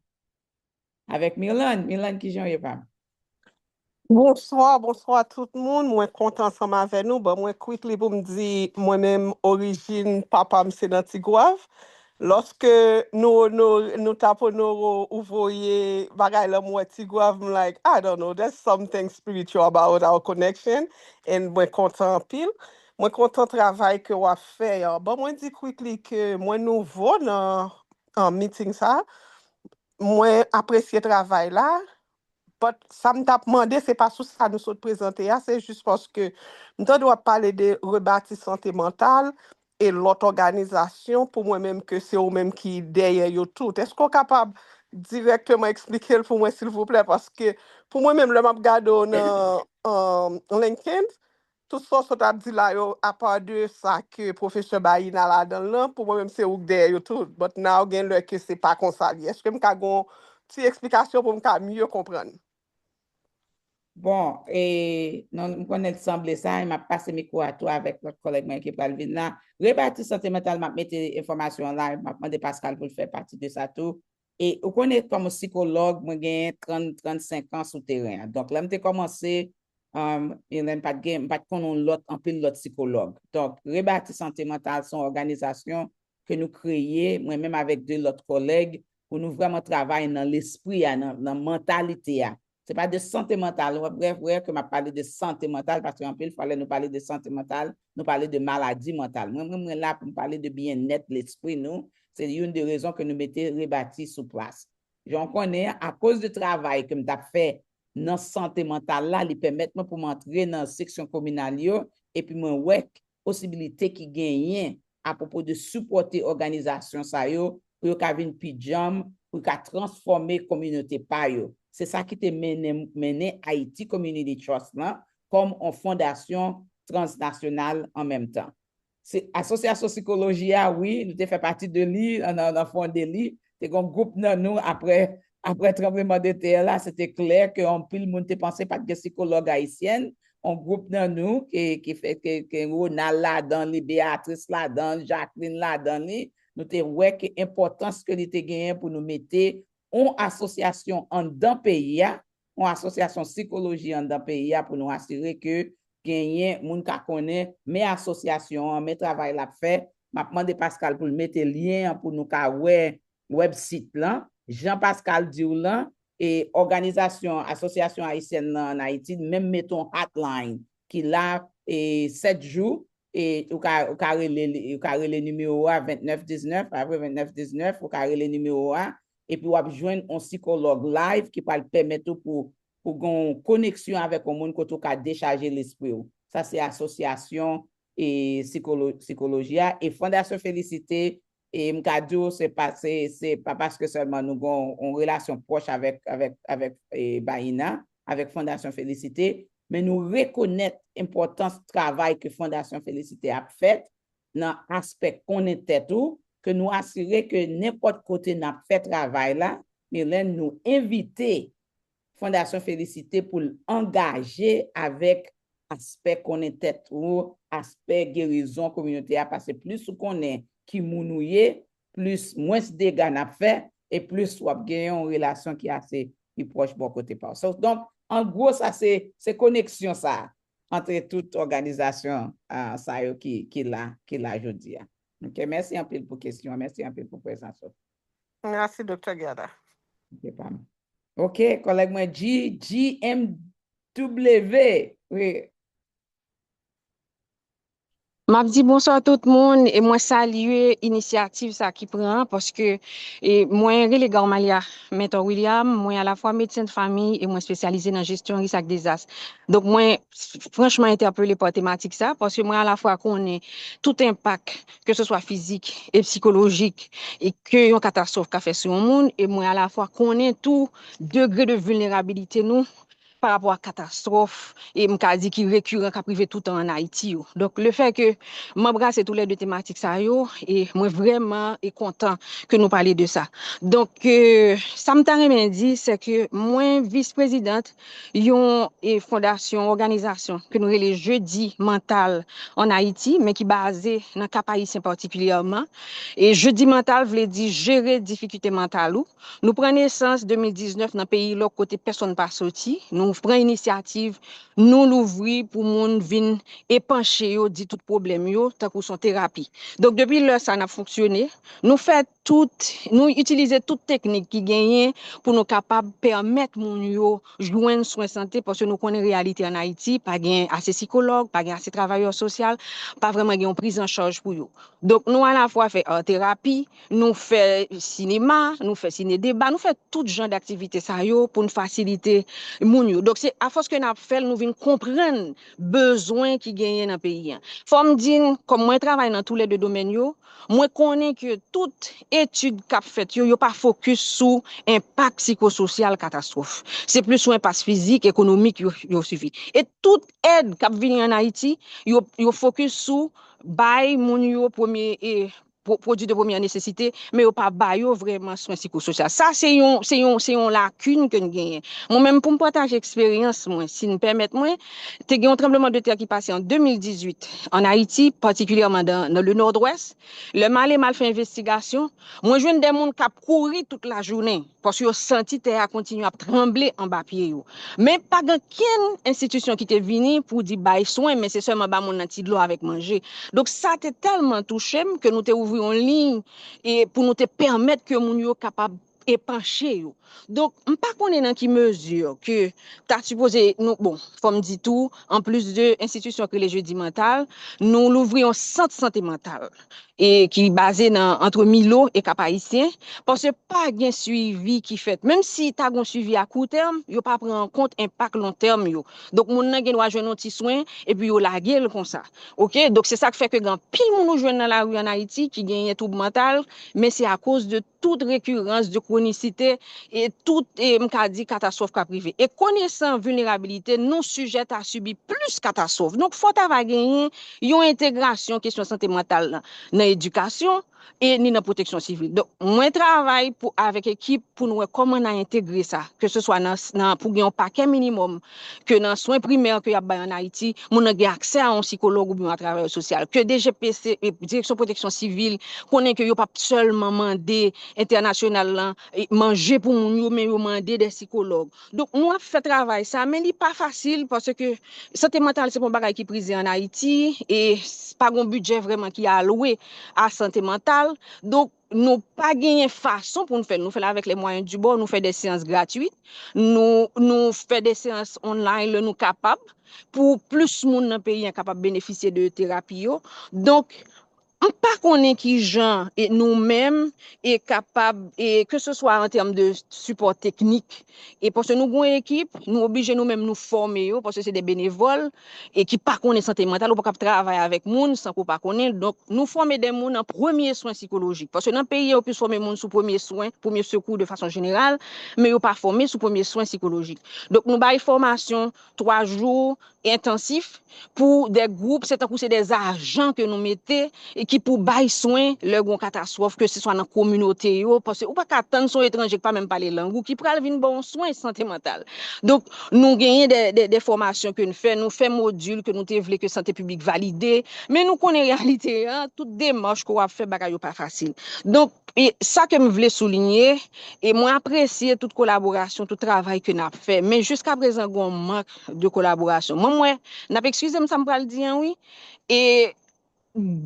avèk Mirlande. Mirlande, kijan w ye, pa m? Bonswa, bonswa tout moun. Mwen kontan ansanm avè nou. Ban mwen quickly pou m di, mwen menm, orijin papa m se nan Tigwav. Lòske nou onore, nou t ap onore ou voye bagay lan, m wè Tigwav, m like, I don't know, there's something spiritual about our connection, and mwen kontan anpil. Mwen kontan travay ke w ap fè an. Ban mwen di quickly ke mwen nouvo nan, an meeting sa. Mwen apresye travay la, but sa m t ap mande, se pa sou sa nou sot prezante a, se jis paske m tande w ap pale de Rebati Sante Mantal e lòt òganizasyon, pou mwen menm ke se ou menm ki dèyè yo tout. Èske w kapab dirèkteman eksplike l pou mwen, silvouplè? Paske pou mwen menm, lè m ap gade w nan, um, LinkedIn, tout sa w sot ap di la yo, apa de sa ke pwofesè Bayina ladan l lan, pou mwen menm se ou k dèyè yo tou. But now gen lè ke se pa konsa l ye. Èske m ka gen yon ti eksplikasyon pou m ka mye konprann? Bon, e, non, m konnen l sanble sa, e m ap pase mikwo a tou avèk lòt kòlèg mwen ki pral vin la. Rebati sante mantal, m ap mete enfòmasyon an la, m ap mande Pascal pou l fè pati de sa tou. E ou konnen kòm sikològ, mwen gen trant, trannsenk an sou teren an. Donk, lè m te kòmanse, um, Mylène, m pa t gen, m pa t konn yon lòt, anpil lòt sikològ. Donk, Rebati Sante Mantal se yon òganizasyon ke nou kreye, mwen menm avèk de lòt kòlèg, pou nou vrèman travay nan lespri a, nan, nan mantalite a. Se pa de sante mantal, w ap wè, wè ke m ap pale de sante mantal, paske anpil fwa lè nou pale de sante mantal, nou pale de maladi mantal. Mwen, mwen, mwen la pou m pale de byennèt lespri nou. Se youn de rezon ke nou mete Rebati sou plas. Jan w konnen, akoz de travay ke m t ap fè nan sante mantal la, li pèmèt mwen pou m antre nan seksyon kominal yo, epi mwen wè posibilite ki genyen apwopo de sipòte òganizasyon sa yo, pou yo ka vin pi djanm, pou yo ka transfòme kominote pa yo. Se sa ki te mennen, mennen Haiti Community Trust lan kòm yon fondasyon transnasyonal an menm tan. Se Asosyasyon Sikoloji a, wi, nou te fè pati de li, nan, nan, nan fon de li. Te gen yon gwoup nan nou, apre, apre tranbleman de tè la, se te klè ke anpil moun te panse pa t gen sikològ ayisyèn. Yon gwoup nan nou, ki, ki fè, ke, ke Ronald ladan li, Beatrice ladan, Jacqueline ladan li, nou te wè ke enpòtans ke li te genyen pou nou mete yon asosyasyon anndan peyi a, yon asosyasyon sikoloji anndan peyi a pou nou asire ke genyen moun ka konnen men asosyasyon an, men travay l ap fè. M ap mande Pascal pou l mete lyen an pou nou ka wè wèbsit lan. Jan Pascal di w lan, e òganizasyon, Asosyasyon Ayisyèn nan ann Ayiti, menm mete yon hotline ki la, e sèt jou, e ou ka, ou ka rele, ou ka rele nimewo a vennèf diznèf, apre vennèf diznèf, ou ka rele nimewo a, epi w ap jwenn yon sikològ live ki pral pèmèt ou pou, pou gen yon koneksyon avèk yon moun kote ou ka dechaje lespri w. Sa se asosyasyon e sikolo-, sikoloji a. E Fondasyon Felisite, e m ka di w, se pa, se, se pa paske sèlman nou gen yon, yon relasyon pwòch avèk, avèk, avèk, e, Bayina, avèk Fondasyon Felisite, men nou rekonèt enpòtans travay ke Fondasyon Felisite ap fèt nan aspè konnen tèt ou, ke nou asire ke nenpòt kote n ap fè travay la, Mylène, nou envite Fondasyon Felisite pou l angaje avèk aspè konnen tèt ou, aspè gerizon kominote a, paske plis ou konnen ki moun ou ye, plis mwens dega n ap fè, e plis w ap gen yon relasyon ki ase pi pwòch bò kote pa w. So, donk, an gwo, sa se, se koneksyon sa a, antre tout òganizasyon, ah, sa yo ki, ki la, ki la jodi a. Ok, mèsi anpil pou kesyon an, mèsi anpil pou prezans ou. Mèsi, Doktè Giada. Ok, pa m. Ok, kòlèg mwen, G, G M W. Wi. M ap di bonswa tout moun e mwen salye inisyativ sa ki pran an paske e mwen rele Garmalia Mentor William, mwen alafwa medsen de fanmi e mwen espesyalize nan jesyon risk ak dezas. Donk mwen franchman entèpele pa tematik sa paske mwen alafwa konnen tout enpak ke se swa fizik e sikolojik e ke yon katastwòf ka fè sou yon moun e mwen alafwa konnen tou degre de vilnerabilite nou pa rapò a katastwòf e m ka di ki rekiran k ap rive toutan ann Ayiti yo. Donk, lefètke m anbrase toulède tematik sa yo, e mwen vrèman e kontan ke nou pale de sa. Donk, e, sa m ta renmen di, se ke mwen vis prezidant yon e fondasyon, òganizasyon ke nou rele Jedi Mantal ann Ayiti, men ki baze nan Kap Ayisyen patikilyèman. E Jedi Mantal vle di jere difikilte mantal ou. Nou pran nesans de mil diznèf nan peyi lòk kote pèsonn pa soti. Nou pran inisyativ, nou louvri pou moun vin epanche yo, di tout pwoblèm yo, tankou se yon terapi. Donk, depi lè sa n ap fonksyone, nou fè tout, nou itilize tout teknik ki genyen pou nou kapab pèmèt moun yo jwenn swen sante, paske nou konnen reyalite ann Ayiti, pa gen ase sikològ, pa gen ase travayè sosyal, pa vrèman gen yon priz an chaj pou yo. Donk, nou alafwa fè art terapi, nou fè sinema, nou fè sine deba, nou fè tout jan d aktivite sa yo pou n fasilite moun yo. Donk, se afòs ke n ap fè l, nou vin konprann bezwen ki genyen nan peyi a. Fò m di n, kòm mwen travay nan toulède domèn yo, mwen konnen ke tout etid k ap fèt yo, yo pa fokis sou enpak sikososyal katastwòf. Se plis sou enpak fizik, ekonomik yo, yo swivi. E tout èd k ap vini ann Ayiti, yo, yo fokis sou bay moun yo premye, e, pwo-, pwodui de premyè nesesite, men yo pa ba yo vrèman swen sikososyal. Sa, se yon, se yon, se yon lakin ke n genyen. Mwen menm, pou m pataje eksperyans mwen, si n pèmèt mwen, te gen yon tranbleman de tè ki pase an de mil dizuit ann Ayiti, patikilyèman nan, nan le Nòdwès. Lè m ale, m al fè envestigasyon, mwen jwenn de moun k ap kouri tout lajounen, paske yo santi tè a kontinye ap tranble anba pye yo. Men pa gen kenn enstitisyon ki te vini pou di bay swen, men se sèlman ba moun nan ti dlo avèk manje. Donk, sa te tèlman touche m ke nou te ouvri yon liy e pou nou te pèmèt ke moun yo kapab epanche yo. Donk, m pa konnen nan ki mezi ke ta sipoze, nou, bon, fò m di tou, anplis de enstitisyon ki rele Jedi Mantal, nou louvri yon sant sante mantal e ki baze nan, ant Milo e Kap Ayisyen, paske pa gen swivi ki fèt. Menm si ta gen yon swivi a kou tèm, yo pa pran an kont enpak lon tèm yo. Donk, moun nan gen dwa jwenn yon ti swen, epi yo lage l konsa. Oke? Donk, se sa k fè ke gen anpil moun ou jwenn nan lari ann Ayiti ki genyen twoub mantal, men se akoz de tout rekirans de kwonisite e tout, e, m ka di, katastwòf k ap rive. E konesan vilnerabilite, nou sijè ta sibi plis katastwòf. Donk, fò ta va genyen yon entegrasyon kesyon sante mantal nan, nan edikasyon e ni nan pwoteksyon sivil. Donk, mwen travay pou, avèk ekip pou nou wè kòman n a entegre sa, ke se swa nan, nan, pou gen yon pakè minimòm ke nan swen primè ke y ap bay ann Ayiti, moun nan gen aksè a yon sikològ oubyen yon travayè sosyal, ke D G P C, e, Direksyon Pwoteksyon Sivil, konnen ke yo p ap sèlman mande entènasyonal lan, e, manje pou moun yo, men yo mande de sikològ. Donk, nou ap fè travay sa, men li pa fasil, paske sante mantal se pa yon bagay ki prize ann Ayiti, e s-, pa gen yon bidjè vrèman ki alwe a sante mantal. Donk, nou pa genyen fason pou n fè l. Nou fè l avèk les moyens du bord, nou fè de seyans gratwit, nou, nou fè de seyans online lè nou kapab, pou plis moun nan peyi an kapab benefisye de terapi yo. Donk, m pa konnen ki jan e nou menm e kapab, e ke se swa an tèm de sipò teknik, e paske nou gen yon ekip, nou oblije nou menm nou fòme yo, paske se de benevòl, e ki pa konnen sante mantal, ou pa kab travay avèk moun san ke w pa konnen. Donk, nou fòme de moun an premye swen sikolojik. Paske nan peyi an, yo plis fòme moun sou premye swen, premye sekou de fason jeneral, men yo pa fòme sou premye swen sikolojik. Donk, nou bay fòmasyon twa jou entansif pou de gwoup, se tankou se de ajan ke nou mete e ki pou bay swen lè gen yon katastwòf, ke se swa nan kominote yo, paske ou pa ka tann se yon etranje ki pa menm pale lang ou ki pral vin ba w yon swen sante mantal. Donk, nou genyen de, de, de fòmasyon ke n fè, nou fè modil ke nou te vle ke sante piblik valide, men nou konnen reyalite an, tout demach ke w ap fè, bagay yo pa fasil. Donk, e sa ke m vle soulinye, e mwen apresye tout kolaborasyon, tout travay ke n ap fè, men jiskaprezan, gen yon mank de kolaborasyon. Mwen, mwen, n ap ekskize m sa m pral di an, wi, e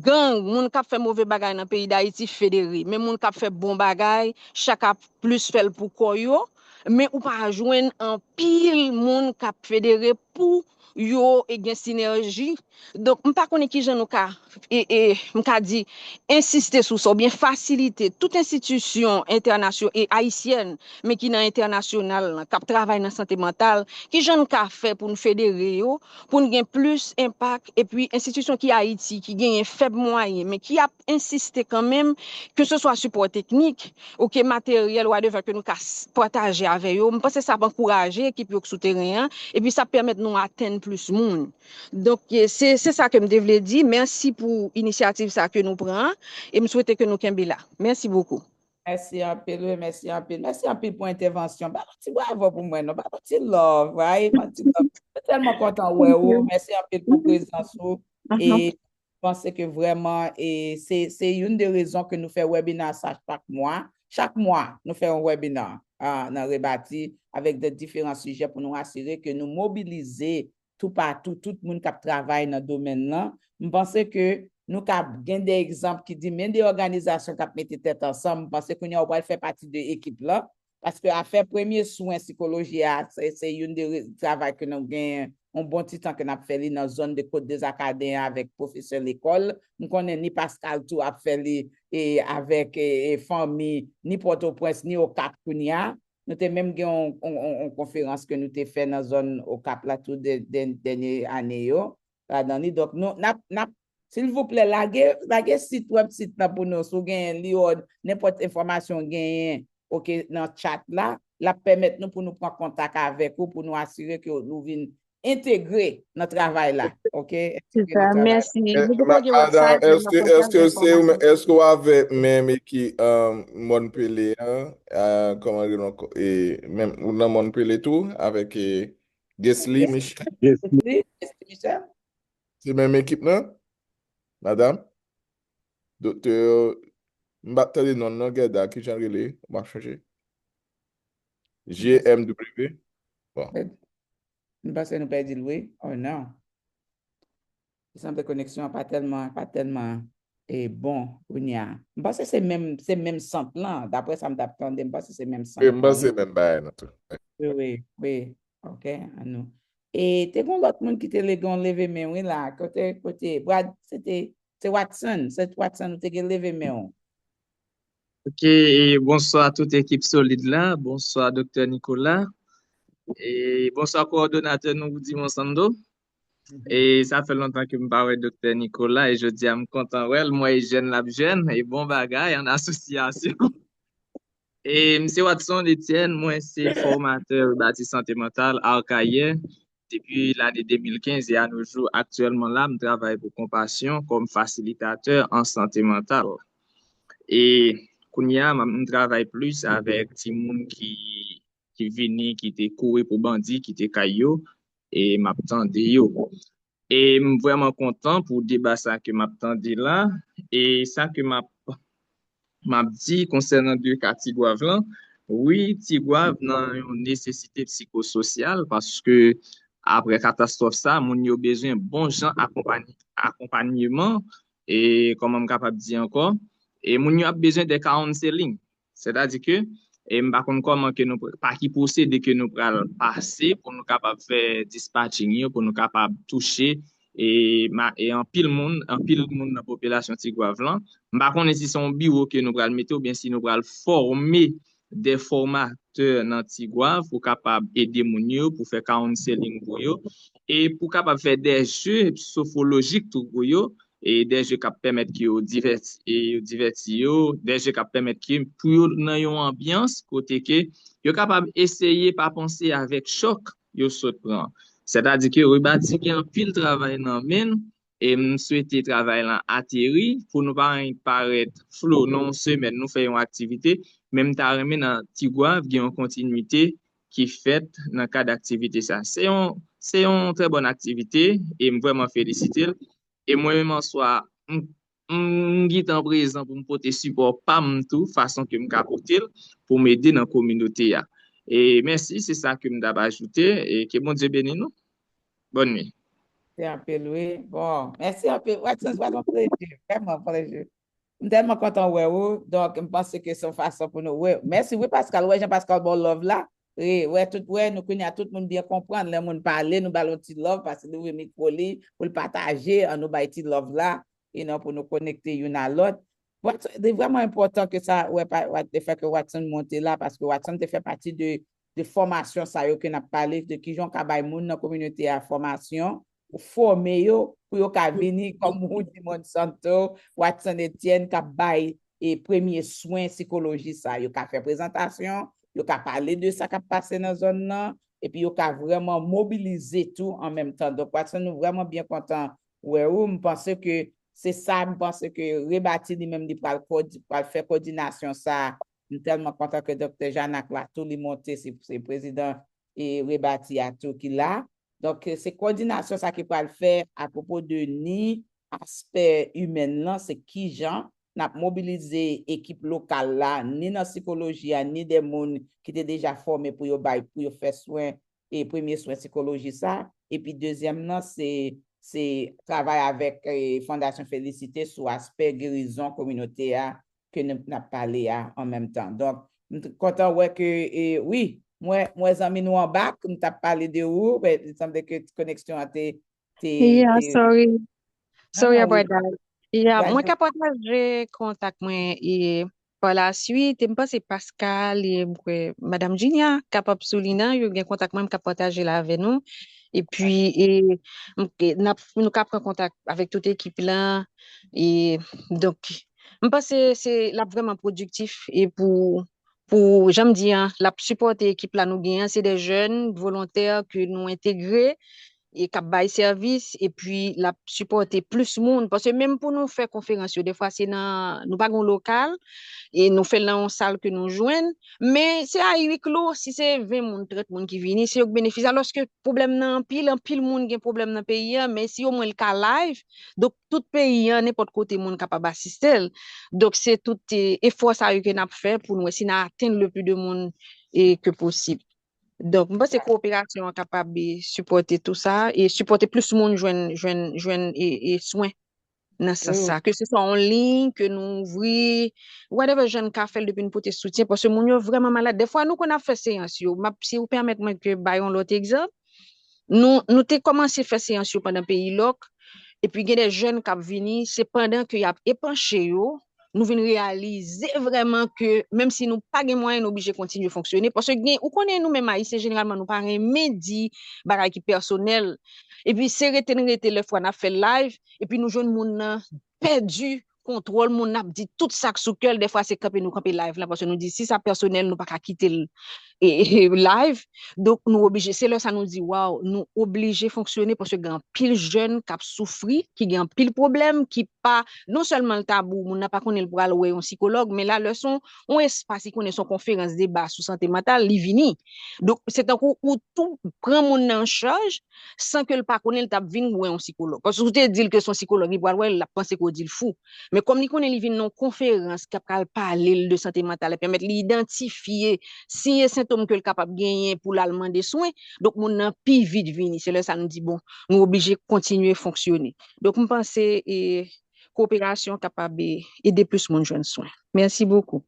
gang, moun k ap fè move bagay nan peyi Dayiti federe, men moun k ap fè bon bagay, chak ap plis fè l pou kò yo, men ou pa jwenn anpil moun k ap federe pou yo e gen sinèji. Donk, m pa konnen ki jan nou ka, e, e, m ka di, ensiste sou sa, oubyen fasilite tout enstitisyon entènasyon-, e ayisyèn, men ki nan entènasyonal lan, k ap travay nan sante mantal, ki jan n ka fè pou n federe yo, pou n gen plis enpak, epi enstitisyon ki Ayiti, ki genyen fèb mwayen, men ki ap ensiste kanmenm, ke se swa sipò teknik, oke, materyèl, whatever, ke nou ka s-, pataje avè yo. M panse sa ap ankouraje ekip yo k sou teren an, epi sa ap pèmèt nou atenn plis moun. Donk, e, se, se sa ke m te vle di. Mèsi pou inisyativ sa ke nou pran an, e m swete ke nou kenbe la. Mèsi bokou. Mèsi anpil, wi, mèsi anpil. Mèsi anpil pou entèvansyon. Ba yon ti bravo pou mwen, non. Ba yon ti love, right? Yon ti love. Mwen tèlman kontan wè ou. Mèsi anpil pou prezans ou. E m panse ke vrèman, e se, se youn de rezon ke nou fè webina sa chak mwa. Chak mwa, nou fè yon webina, a, nan Rebati avèk de diferan sijè pou nou asire ke nou mobilize toupatou, tout moun k ap travay nan domèn lan. M panse ke nou ka gen de egzanp ki di, men de òganizasyon k ap mete tèt ansanm. M panse kounye a ou pral fè pati de ekip lan. Paske afè premye swen sikoloji a, se, se youn de re-, travay ke nou gen yon bon ti tan ke n ap fè li nan zòn de Côte des Acadiens avèk pwofesè lekòl. M konnen ni Pascal tou ap fè li, e, avèk, e, e, fanmi, ni Pòtoprens, ni Okap kounye a. Nou te menm gen yon, yon, yon, yon konferans ke nou te fè nan zòn Okap la tou dè-, dè-, dènye ane yo, ladan li. Donk, nou, n ap, n ap Silvouplè, lage, lage sit wèb sit lan pou nou, si w genyen li, nenpòt enfòmasyon w genyen, oke, nan chat la, l ap pèmèt nou pou nou pran kontak avèk ou, pou nou asire ke nou vin entegre nan travay la, oke? Entegre nan travay la. Mèsi. Mwen te gen WhatsApp, mwen pa konn sa. Èske w avèk menm ekip Mòn Pele an? Kòman rele ankò? Menm ou nan Mòn Pele tou avèk Gesly Michel? Gesly Michel? Se menm ekip nan? Madanm? Doktè, m pa tande non nan, Gèda, kijan l rele? M ap chèche. G M W? Bon. M panse nou pèdi l, wi. Oh non. Li sanble koneksyon an pa tèlman, pa tèlman e bon kounye a. M panse se menm, se menm sant lan. Daprè sa m t ap tande, m panse se menm sant lan. M panse menm bagay nan tou. Wi, wi, wi. Ok, an nou. E te gen lòt moun ki te le gen leve men wi la. Kote, kote, Brad, se te, se Watson. Se Watson ou te gen leve men w. Ok, e bonswa tout ekip solid la. Bonswa Doktè Nicolas. E bonswa kowòdonatè nou Rudy Monsando. E sa fè lontan ke m pa wè Doktè Nicolas e jodi a m kontan wè l. M wè e jèn l ap jèn e bon bagay an asosyasyon. E m se Watson Etienne, mwen se fòmatè rebati sante mantal Akayè depi lane de mil kenz e a no jou aktyèlman la m travay pou Konpasyon kòm fasilitatè an sante mantal. E kounye a m travay plis avèk timoun ki ki vini, ki te kouri pou bandi, ki te kay yo, e m ap tande yo. E m vrèman kontan pou deba sa ke m ap tande la, e sa ke m ap m ap di konsènan de ka Tigwav lan, wi, Tigwav nan yon nesesite psikososyal paske apre katastwòf sa, moun yo bezwen bon jan akonpanyman e kòman m kapab di ankò, e moun yo ap bezwen de counseling. Sètadi ke e m pa konn kòman ke nou pa ki pwosede ke nou pral pase pou nou kapab fè dispatching yo, pou nou kapab touche e anpil moun, anpil moun nan popilasyon Tigwav lan. M pa konnen si se yon biwo ke nou pral mete oubyen si nou pral fòme de fòmatè nan Tigwav pou kapab ede moun yo, pou fè counseling pou yo e pou kapab fè de je sofolojik tou pou yo e de je k ap pèmèt ke yo divèti, e yo divèti yo, de je k ap pèmèt ke pou yo nan yon anbyans kote ke yo kapab eseye pa panse avèk chòk yo sot pran. Sètadi ke Rebati gen anpil travay nan men l e m swete travay lan ateri pou nou pa parèt flou nan yon semèn nou fè yon aktivite, men m ta renmen nan Tigwav gen yon kontinwite ki fèt nan kad aktivite sa. Se yon, se yon trè bòn aktivite e m vrèman felisite l. E mwen menm answa, m, m gentan prezan pou m pote sipò pa m tou, fason ke m ka pote l, pou m ede nan kominote a. E mèsi, se sa ke m t ap ajoute, e ke Bondye beni nou. Bòn nwi. Mèsi anpil, wi. Bon, mèsi anpil. Watson, se yon plezi, vrèman plezi. M tèlman kontan wè ou, donk m panse ke se yon fason pou nou wè. Mèsi, wi, Pascal. Wè Jean Pascal ba w love la. Wi, wè, tout, wè, nou kounye a tout moun byen konprann. Lè moun pale, nou ba l yon ti love, paske li ouvri mikwo li, pou l pataje, an nou bay ti love la, e non pou nou konekte youn a lòt. Li vrèman enpòtan ke sa, wè, le fè ke Watson monte la, paske Watson te fè pati de, de fòmasyon sa yo ke n ap pale, de kijan w ka bay moun nan kominote a fòmasyon, ou fòme yo, pou yo ka vini, kòm Rudy Monsanto, Watson Etienne, k ap bay e premye swen sikoloji sa. Yo ka fè prezantasyon, yo ka pale de sa k ap pase nan zòn nan, epi yo ka vrèman mobilize tou an menm tan. Donk, Watson, nou vrèman byen kontan wè ou. M panse ke se sa, m panse ke Rebati li menm li pral, pral fè kòdinasyon sa. M tèlman kontan ke Doktè Janak la tou, li monte, se, se prezidan e Rebati a tou ki la. Donk, se kòdinasyon sa ki pral fè apwopo de ni aspè imèn lan, se kijan n ap mobilize ekip lokal la, ni nan sikoloji a, ni de moun ki te deja fòme pou yo bay, pou yo fè swen, e premye swen sikoloji sa. Epi dezyèm nan, se, se travay avèk e Fondasyon Felisite sou aspè gerizon kominote a ke n ap pale a an menm tan. Donk, m kontan wè ke, e, wi, m wè, m wè zanmi nou anba, m t ap pale de ou, men li sanble ke koneksyon an te, te, Yeah, te sorry. Sorry Non, non, wi. about that. Yeah, Like, mwen ka pataje kontak mwen e pa la suite. E m panse Pascal e m kwè Madam Junia kapab sou li nan, yo gen kontak mwen, m ka pataje la avè nou. Epi, e, m- e, n ap, nou ka pran kontak avèk tout ekip la. E, donk, m panse se, l ap vrèman pwodiktif e pou, pou, jan m di an, l ap sipòte ekip la nou gen an, se de jèn volontè ke nou entegre e k ap bay sèvis, epi l ap sipòte plis moun. Paske menm pou nou fè konferans yo, defwa se nan, nou pa gen lokal, e nou fè l nan yon sal ke nou jwenn, men se a wi klo, si se ven moun, trant moun ki vini, se yo k benefisye. Alòske pwoblèm nan anpil, anpil moun gen pwoblèm nan peyi a, men si omwen l ka live, donk tout peyi a, nenpòt kote moun kapab asiste l. Donk se tout e, efò sa yo ke n ap fè pou nou wè si n a atenn le pli de moun e, ke posib. Donk, m panse kowoperasyon an kapab e, sipòte tou sa e sipòte plis moun jwenn, jwenn, jwenn e, e swen nan sans sa. Ke se swa yon liy ke nou ouvri, whatever jan n ka fè l depi n pote soutyen, paske moun yo vrèman malad. Defwa, nou konn ap fè seyans yo. M ap, si ou pèmèt mwen ke bay yon lòt egzanp, nou, nou te kòmanse fè seyans yo pandan peyi lòk, epi gen de jèn k ap vini, se pandan ke y ap epanche yo, nou vin reyalize vrèman ke, menm si nou pa gen mwayen, nou oblije kontinye fonksyone. Paske gen, ou konnen nou menm Ayisyen, jeneralman, nou pa renmen di bagay ki pèsonèl. Epi se rete n rete lè fwa n ap fè live, epi nou jwenn moun nan pèdi kontwòl, moun nan ap di tout sa k sou kè l. Defwa se kanpe nou kanpe live la, paske nou di si sa pèsonèl, nou pa ka kite l e, e, live. Donk, nou oblije, se lè sa nou di, waw, nou oblije fonksyone paske gen anpil jèn k ap soufri, ki gen anpil pwoblèm, ki pa, non sèlman l tabou, moun nan pa konnen l pral wè yon sikològ, men la, lè se yon, yon espas, li konnen se yon konferans deba sou sante mantal, li vini. Donk, se tankou ou tou pran moun nan an chaj, san ke l pa konnen l t ap vin wè yon sikològ. Paske si w te di l ke se yon sikològ li pral wè, l ap panse ke w di l fou. Men kòm li konnen li vin nan yon konferans k ap pral pale l de sante mantal, e pèmèt li idantifye siy e sentòm ke l kapab genyen pou l al mande swen, donk moun nan pi vit vini. Se lè sa nou di, bon, nou oblije kontinye fonksyone. Donk, m panse e, kowoperasyon kapab e, ede plis moun jwenn swen. Mèsi bokou.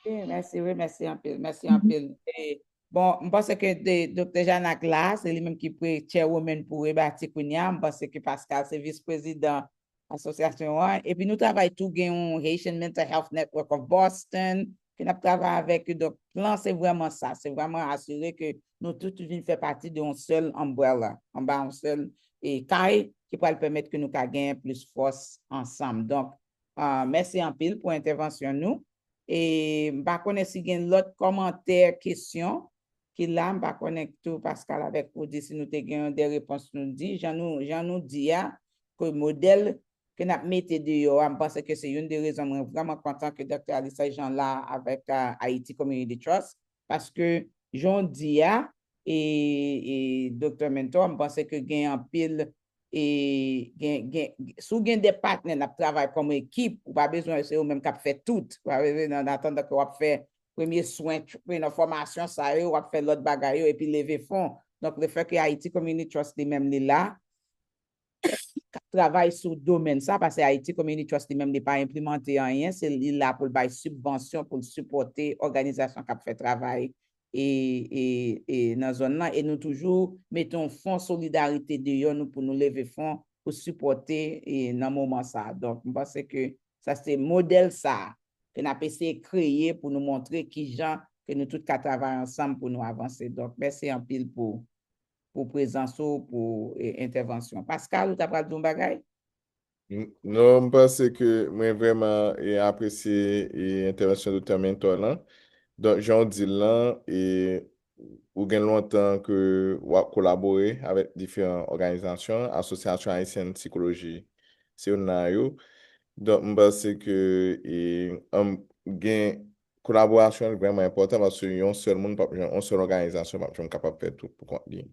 Wi, mèsi, wi, mèsi anpil, mèsi anpil. E, bon, m panse ke de, Doktè Janak la, se li menm ki pre chairwoman pou Rebati kounye a. M panse ke Pascal se vis prezidan asosyasyon an. Epi nou travay tou, gen yon Haitian Mental Health Network of Boston, ke n ap travay avèk yo. Donk, plan se vrèman sa, se vrèman asire ke nou tout vin fè pati de yon sèl umbrella, anba yon sèl e kay ki pral pèmèt ke nou ka genyen plis fòs ansanm. Donk, ah, mèsi anpil pou entèvansyon nou. E m pa konnen si gen lòt kòmantè, kesyon ki la, m pa konnen tou Pascal avèk Rudy si nou te gen de repons nou di, jan nou, jan nou di a, ke modèl ke n ap mete deyò a, m panse ke se youn de rezon mwen vrèman kontan ke Doktè Alissa Jean la avèk, ah, Haiti Community Trust, paske jan w di a, e, e Doktè Mentor, m panse ke gen anpil, e gen, gen, si w gen de patnè n ap travay kòm ekip, ou pa bezwen se ou menm k ap fè tout. Ou pa bezwen nan atandan ke w ap fè premye swen, tr- nan fòmasyon sa yo, w ap fè lòt bagay yo, epi leve fon. Donk, le fè ke Haiti Community Trust li menm li la, k ap travay sou domèn sa, paske Haiti Community Trust li menm li pa enplimante anyen, se li la pou l bay sibvansyon, pou l sipòte òganizasyon k ap fè travay e, e, e nan zòn nan. E nou toujou mete yon fon solidarite deyò nou pou nou leve fon pou sipòte e nan moman sa. Donk, m panse ke sa se modèl sa ke n ap eseye kreye pou nou montre kijan ke nou tout ka travay ansanm pou nou avanse. Donk, mèsi anpil pou, pou prezans ou, pou e, entèvansyon. Pascal, ou ta pral di yon bagay? N- Non, m panse ke mwen vrèman e, apresye e, entèvansyon Doktè Mentor lan. Donk, jan w di l lan, e, ou gen lontan ke w ap kolabore avèk diferan òganizasyon, Asosyasyon Ayisyèn Sikoloji se youn nan yo. Donk, m panse ke e, an, gen kolaborasyon vrèman enpòtan paske yon sèl moun p ap janm, yon sèl òganizasyon p ap janm kapab fè tout pou kont li.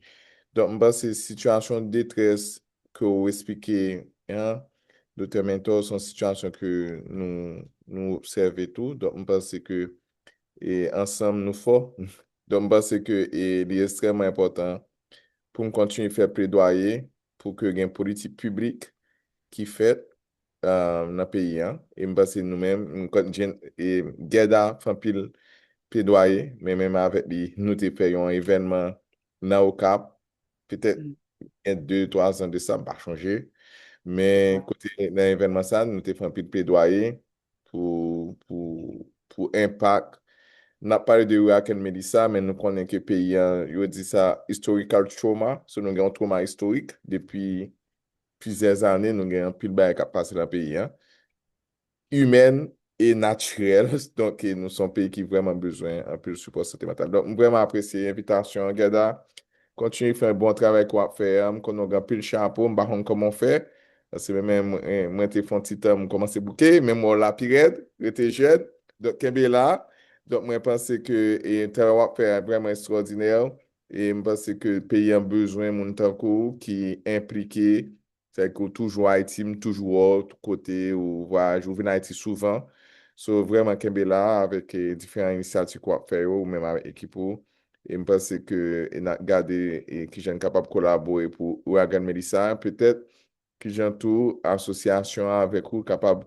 Donk, m panse sitiyasyon detrès ke w esplike an, Doktè Mentor, se yon sitiyasyon ke nou, nou obsève tou. Donk, m panse ke e, ansanm nou fò. Donk, m panse ke e, li ekstrèmman enpòtan pou m kontinye fè pledwaye pou ke gen politik piblik ki fèt ah, nan peyi an. E m panse nou menm, m konn Jen- e Gèda fè anpil pledwaye, men menm avèk li, nou te fè yon evènman nan Okap, petèt gen de, twa zan de sa, m pa chonje. Men kote nan evènman sa, nou te fè anpil pledwaye pou, pou, pou enpak N ap pale de Hurricane Melissa, men nou konnen ke peyi an, yo di sa historical trauma. So, nou gen yon twoma istorik depi plizyè ane, nou gen anpil bagay k ap pase nan peyi an. Imèn e natirèl. Donk, e nou se yon peyi ki vrèman bezwen anpil sipò sante mantal. Donk, m vrèman apresye envitasyon an, Guerda. Kontinye fè bon travay ke w ap fè a. M konnen w gen anpil chapo, m pa konn kòman w fè. Paske mwen menm, mwen, mwen te fè yon ti tan, m kòmanse bouke, men m wè w la pi rèd, rete jèn. Donk, kenbe la. Donk, mwen panse ke, e, travay w ap fè a vrèman ekstwòdinè. E m panse ke peyi an bezwen moun tankou w ki enplike. Sèke w toujou Ayiti, m toujou wè w tout kote, ou vwayaje, ou vin Ayiti souvan. So, vrèman kenbe la avèk, e, diferan inisyativ ke w ap fè yo, ou menm avèk ekip ou. E m panse ke, e, n a gade, e, kijan n kapab kolabore pou Ouragan Melissa. Petèt, kijan tou asosyasyon an avèk ou kapab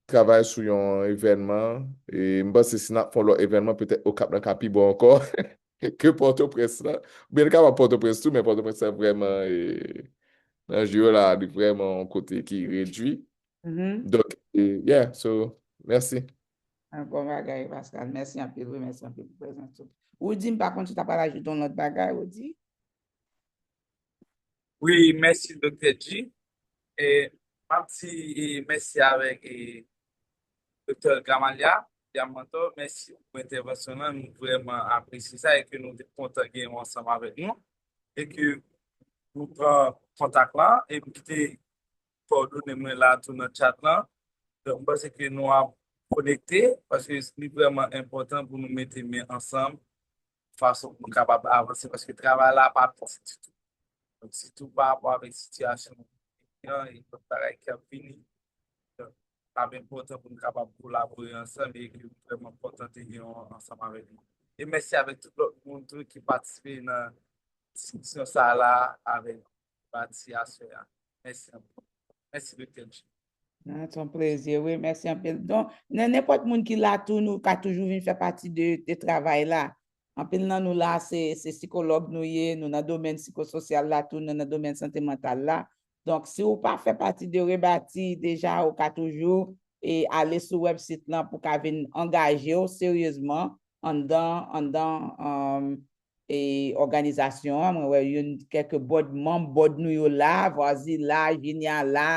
travay sou yon evènman. E m panse si n ap fè yon lòt evènman, petèt Okap lan ka pi bon ankò ke Pòtoprens lan. Oubyen li kapab Pòtoprens tou, men Pòtoprens lan vrèman, e, nan je yo la, li vrèman yon kote ki redui. Donk, e, yeah, so, mèsi. Ah, bon bagay, Pascal. Mèsi anpil, wi, mèsi anpil pou prezans ou. Woody, m pa konn si w ta pral ajoute yon lòt bagay, Woody? Wi, mèsi, Doktè G. E, m ap di, e, mèsi avèk, e, Doktè Gamalia Diamanto. Mèsi pou entèvansyon lan. Nou vrèman apresye sa e ke nou te kontan gen w ansanm avèk nou. E ke nou pran kontak lan e m kite kòdone mwen la tou nan chat lan. Donk, m panse ke nou ap konekte, paske li vrèman enpòtan pou nou mete men ansanm, fason pou nou kapab avanse, paske travay la pa piti ditou. Donk, sitou pa rapò avèk sitiyasyon an e lòt bagay ki ap vini. Donk, l ap enpòtan pou nou kapab kolabore ansanm e ke m vrèman kontan te gen w ansanm avèk nou. E mèsi avèk tout lòt moun tou ki patisipe nan diskisyon sa la avèk nou. Pati aswè a. Mèsi anpil. Mèsi, Doktè G. Ah, se yon plezi, wi. Mèsi anpil. Donk, nan nenpòt moun ki la tou, nou ka toujou vin fè pati de, de travay la. Anpil nan nou la, se, se sikològ nou ye, nou nan domèn sikososyal la tou, nou nan domèn sante mantal la. Donk, si w pa fè pati de Rebati deja, ou ka toujou, e, ale sou wèbsit lan pou ka vin angaje w seryezman anndan, anndan, um, e, òganizasyon an. Mwen wè youn, kèk bòd, manm bòd nou yo la, Vwazi la, Jinya la,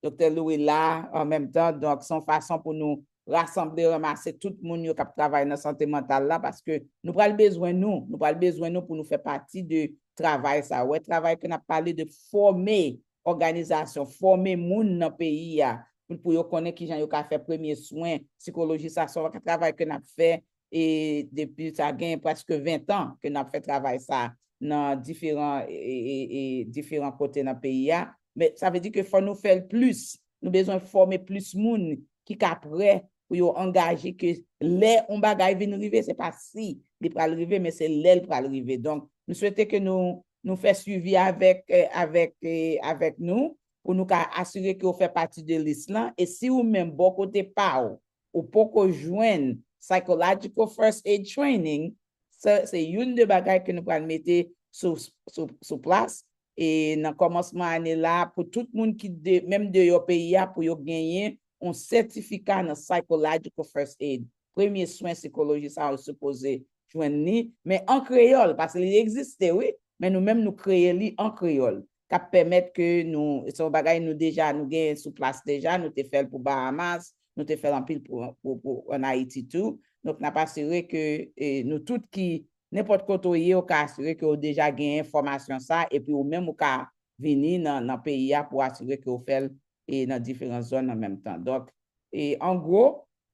Doktè Louis la, an menm tan. Donk, se yon fason pou nou rasanble, ranmase tout moun yo k ap travay nan sante mantal la, paske nou pral bezwen nou, nou pral bezwen nou pou nou fè pati de travay sa. Wè travay ke n ap pale de fòme òganizasyon, fòme moun nan peyi a, pou, pou yo konnen kijan yo ka fè premye swen sikolojis la, se yon travay ke n ap fè, e depi sa gen prèske ven tan ke n ap fè travay sa nan diferan, e, e, e, diferan kote nan peyi a. Men sa vle di ke fò nou fè l plis. Nou bezwen fòme plis moun ki ka prè pou yo angaje ke lè yon bagay vin rive, se pa si li pral rive, men se lè l pral rive. Donk, nou swete ke nou, nou fè swivi avèk, eh, avèk, eh, avèk nou pou nou ka asire ke w fè pati de lis lan. E si ou menm bò kote pa w, ou poko jwenn Psychological First Aid Training, se, se youn de bagay ke nou pral mete sou, sou, sou plas. E nan kòmansman ane la, pou tout moun ki de, menm deyò peyi a, pou yo genyen yon sètifika nan Psychological First Aid. Premye swen sikolojis sa yo sipoze jwenn li, men an kreyòl, paske li egziste, wi, men nou menm nou kreye li an kreyòl, k ap pèmèt ke nou, se yon bagay nou deja, nou genyen sou plas deja, nou te fè l pou Bahamas, nou te fè l anpil pou, pou, pou ann Ayiti tou. Donk, n ap asire ke, e, nou tout ki, nenpòt kote w ye, ou ka asire ke w deja genyen fòmasyon sa, epi ou menm ou ka vini nan, nan peyi a pou asire ke w fè l, e, nan diferan zòn an menm tan. Donk, e, an gwo,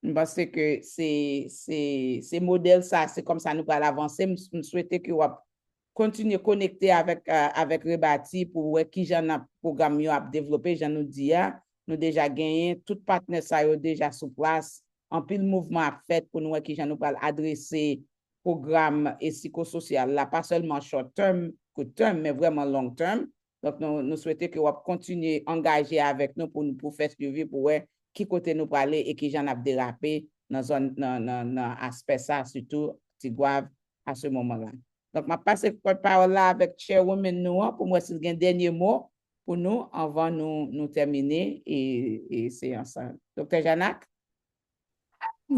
m panse ke se, se, se modèl sa, se kòmsa nou pral avanse. M, m swete ke w ap kontinye konekte avèk, eh, avèk Rebati pou wè kijan n ap, pwogram yo ap devlope, jan nou di a. Nou deja genyen tout patnè sa yo deja sou plas. Anpil mouvman ap fèt pou nou wè kijan nou pral adrese pwogram, e, sikososyal la, pa sèlman short term, court term, men vrèman long term. Donk, nou, nou swete ke w ap kontinye angaje avèk nou pou, pou fè swivi, pou wè ki kote nou prale e kijan n ap derape nan zòn, nan, nan, nan aspè sa, sitou Tigwav, a se moman la. Donk, m ap pase pòtpawòl la avèk chairwoman nou an pou m wè si l gen dènye mo pou nou anvan nou, nou tèmine, e, e seyans lan. Doktè Janak?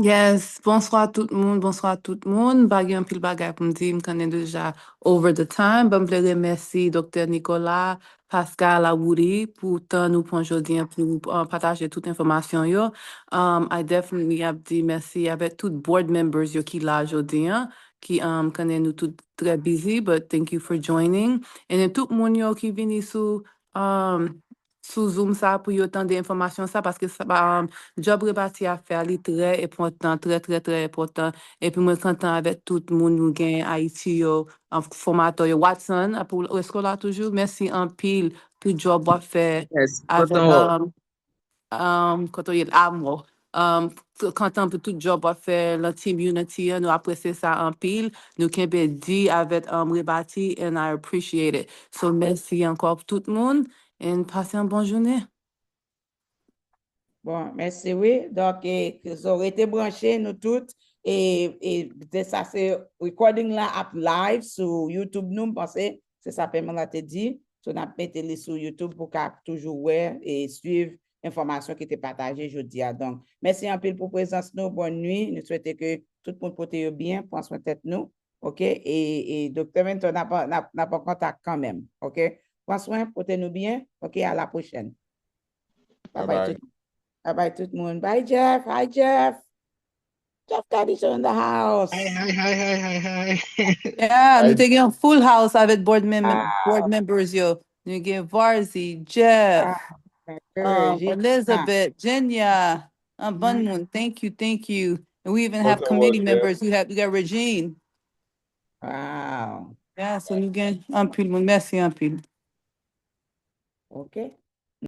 Yes, bonswa tout moun, bonswa tout moun. M pa gen anpil bagay pou m di, m konnen deja over the time. Ban m vle remèsi Doktè Nicolas, Pascal, Awouri pou tan nou pran jodi an pou uh, pataje tout enfòmasyon yo. Um, I definitely ap di mèsi avèk tout board members yo ki la jodi an, ki um, konnen nou tout trè busy, but thank you for joining. And then tout moun yo ki vini sou um, sou Zoom sa pou yo tande enfòmasyon sa, paske sa, um, job rebati a fè a, li trè enpòtan, trè, trè, trè enpòtan. Epi mwen kontan avèk tout moun nou gen Ayiti yo, um, fòmatè yo. Watson, apou, èske w la toujou? Mèsi anpil pou job w ap fè avèk um, um, kote w ye? Amo. Um, kontan pou tout job w ap fè lan Team Unity an, nou apresye sa anpil. Nou kenbe di avèk um, rebati, and I appreciate it. So, mèsi ankò pou tout moun, and pase yon bon jounen. Bon, mèsi wi. Donk, e, so, rete branche nou tout. E, e de sa se recording la ap live sou YouTube nou, m panse se sa Pamela te di. So, n ap mete li sou YouTube pou ka toujou wè e swiv enfòmasyon ki te pataje jodi a. Donk, mèsi anpil pou prezans nou. Bòn nwi. Nou swete ke tout moun pote yo byen, pran swen tèt nou. Oke? E, e Doktè Mentor, n ap, n ap, n ap an kontak kanmenm. Oke? Pran swen, pote nou byen. Oke? A la pwochèn. Bye bye tout, bye bye tout moun. Bye Jeff. Hi Jeff. Jeff Cadichon in the house. Hi, hi, hi, hi, hi, hi. Yeah, nou te gen full house avèk board, mem board members yo. Nou gen Varzi, Jeff, Ah, um, Elizabeth, Jenya, a bann moun. Thank you, thank you. And we even have committee members. We have we got Regine. Wow. Yeah, so nou gen anpil moun. Mèsi anpil. Ok.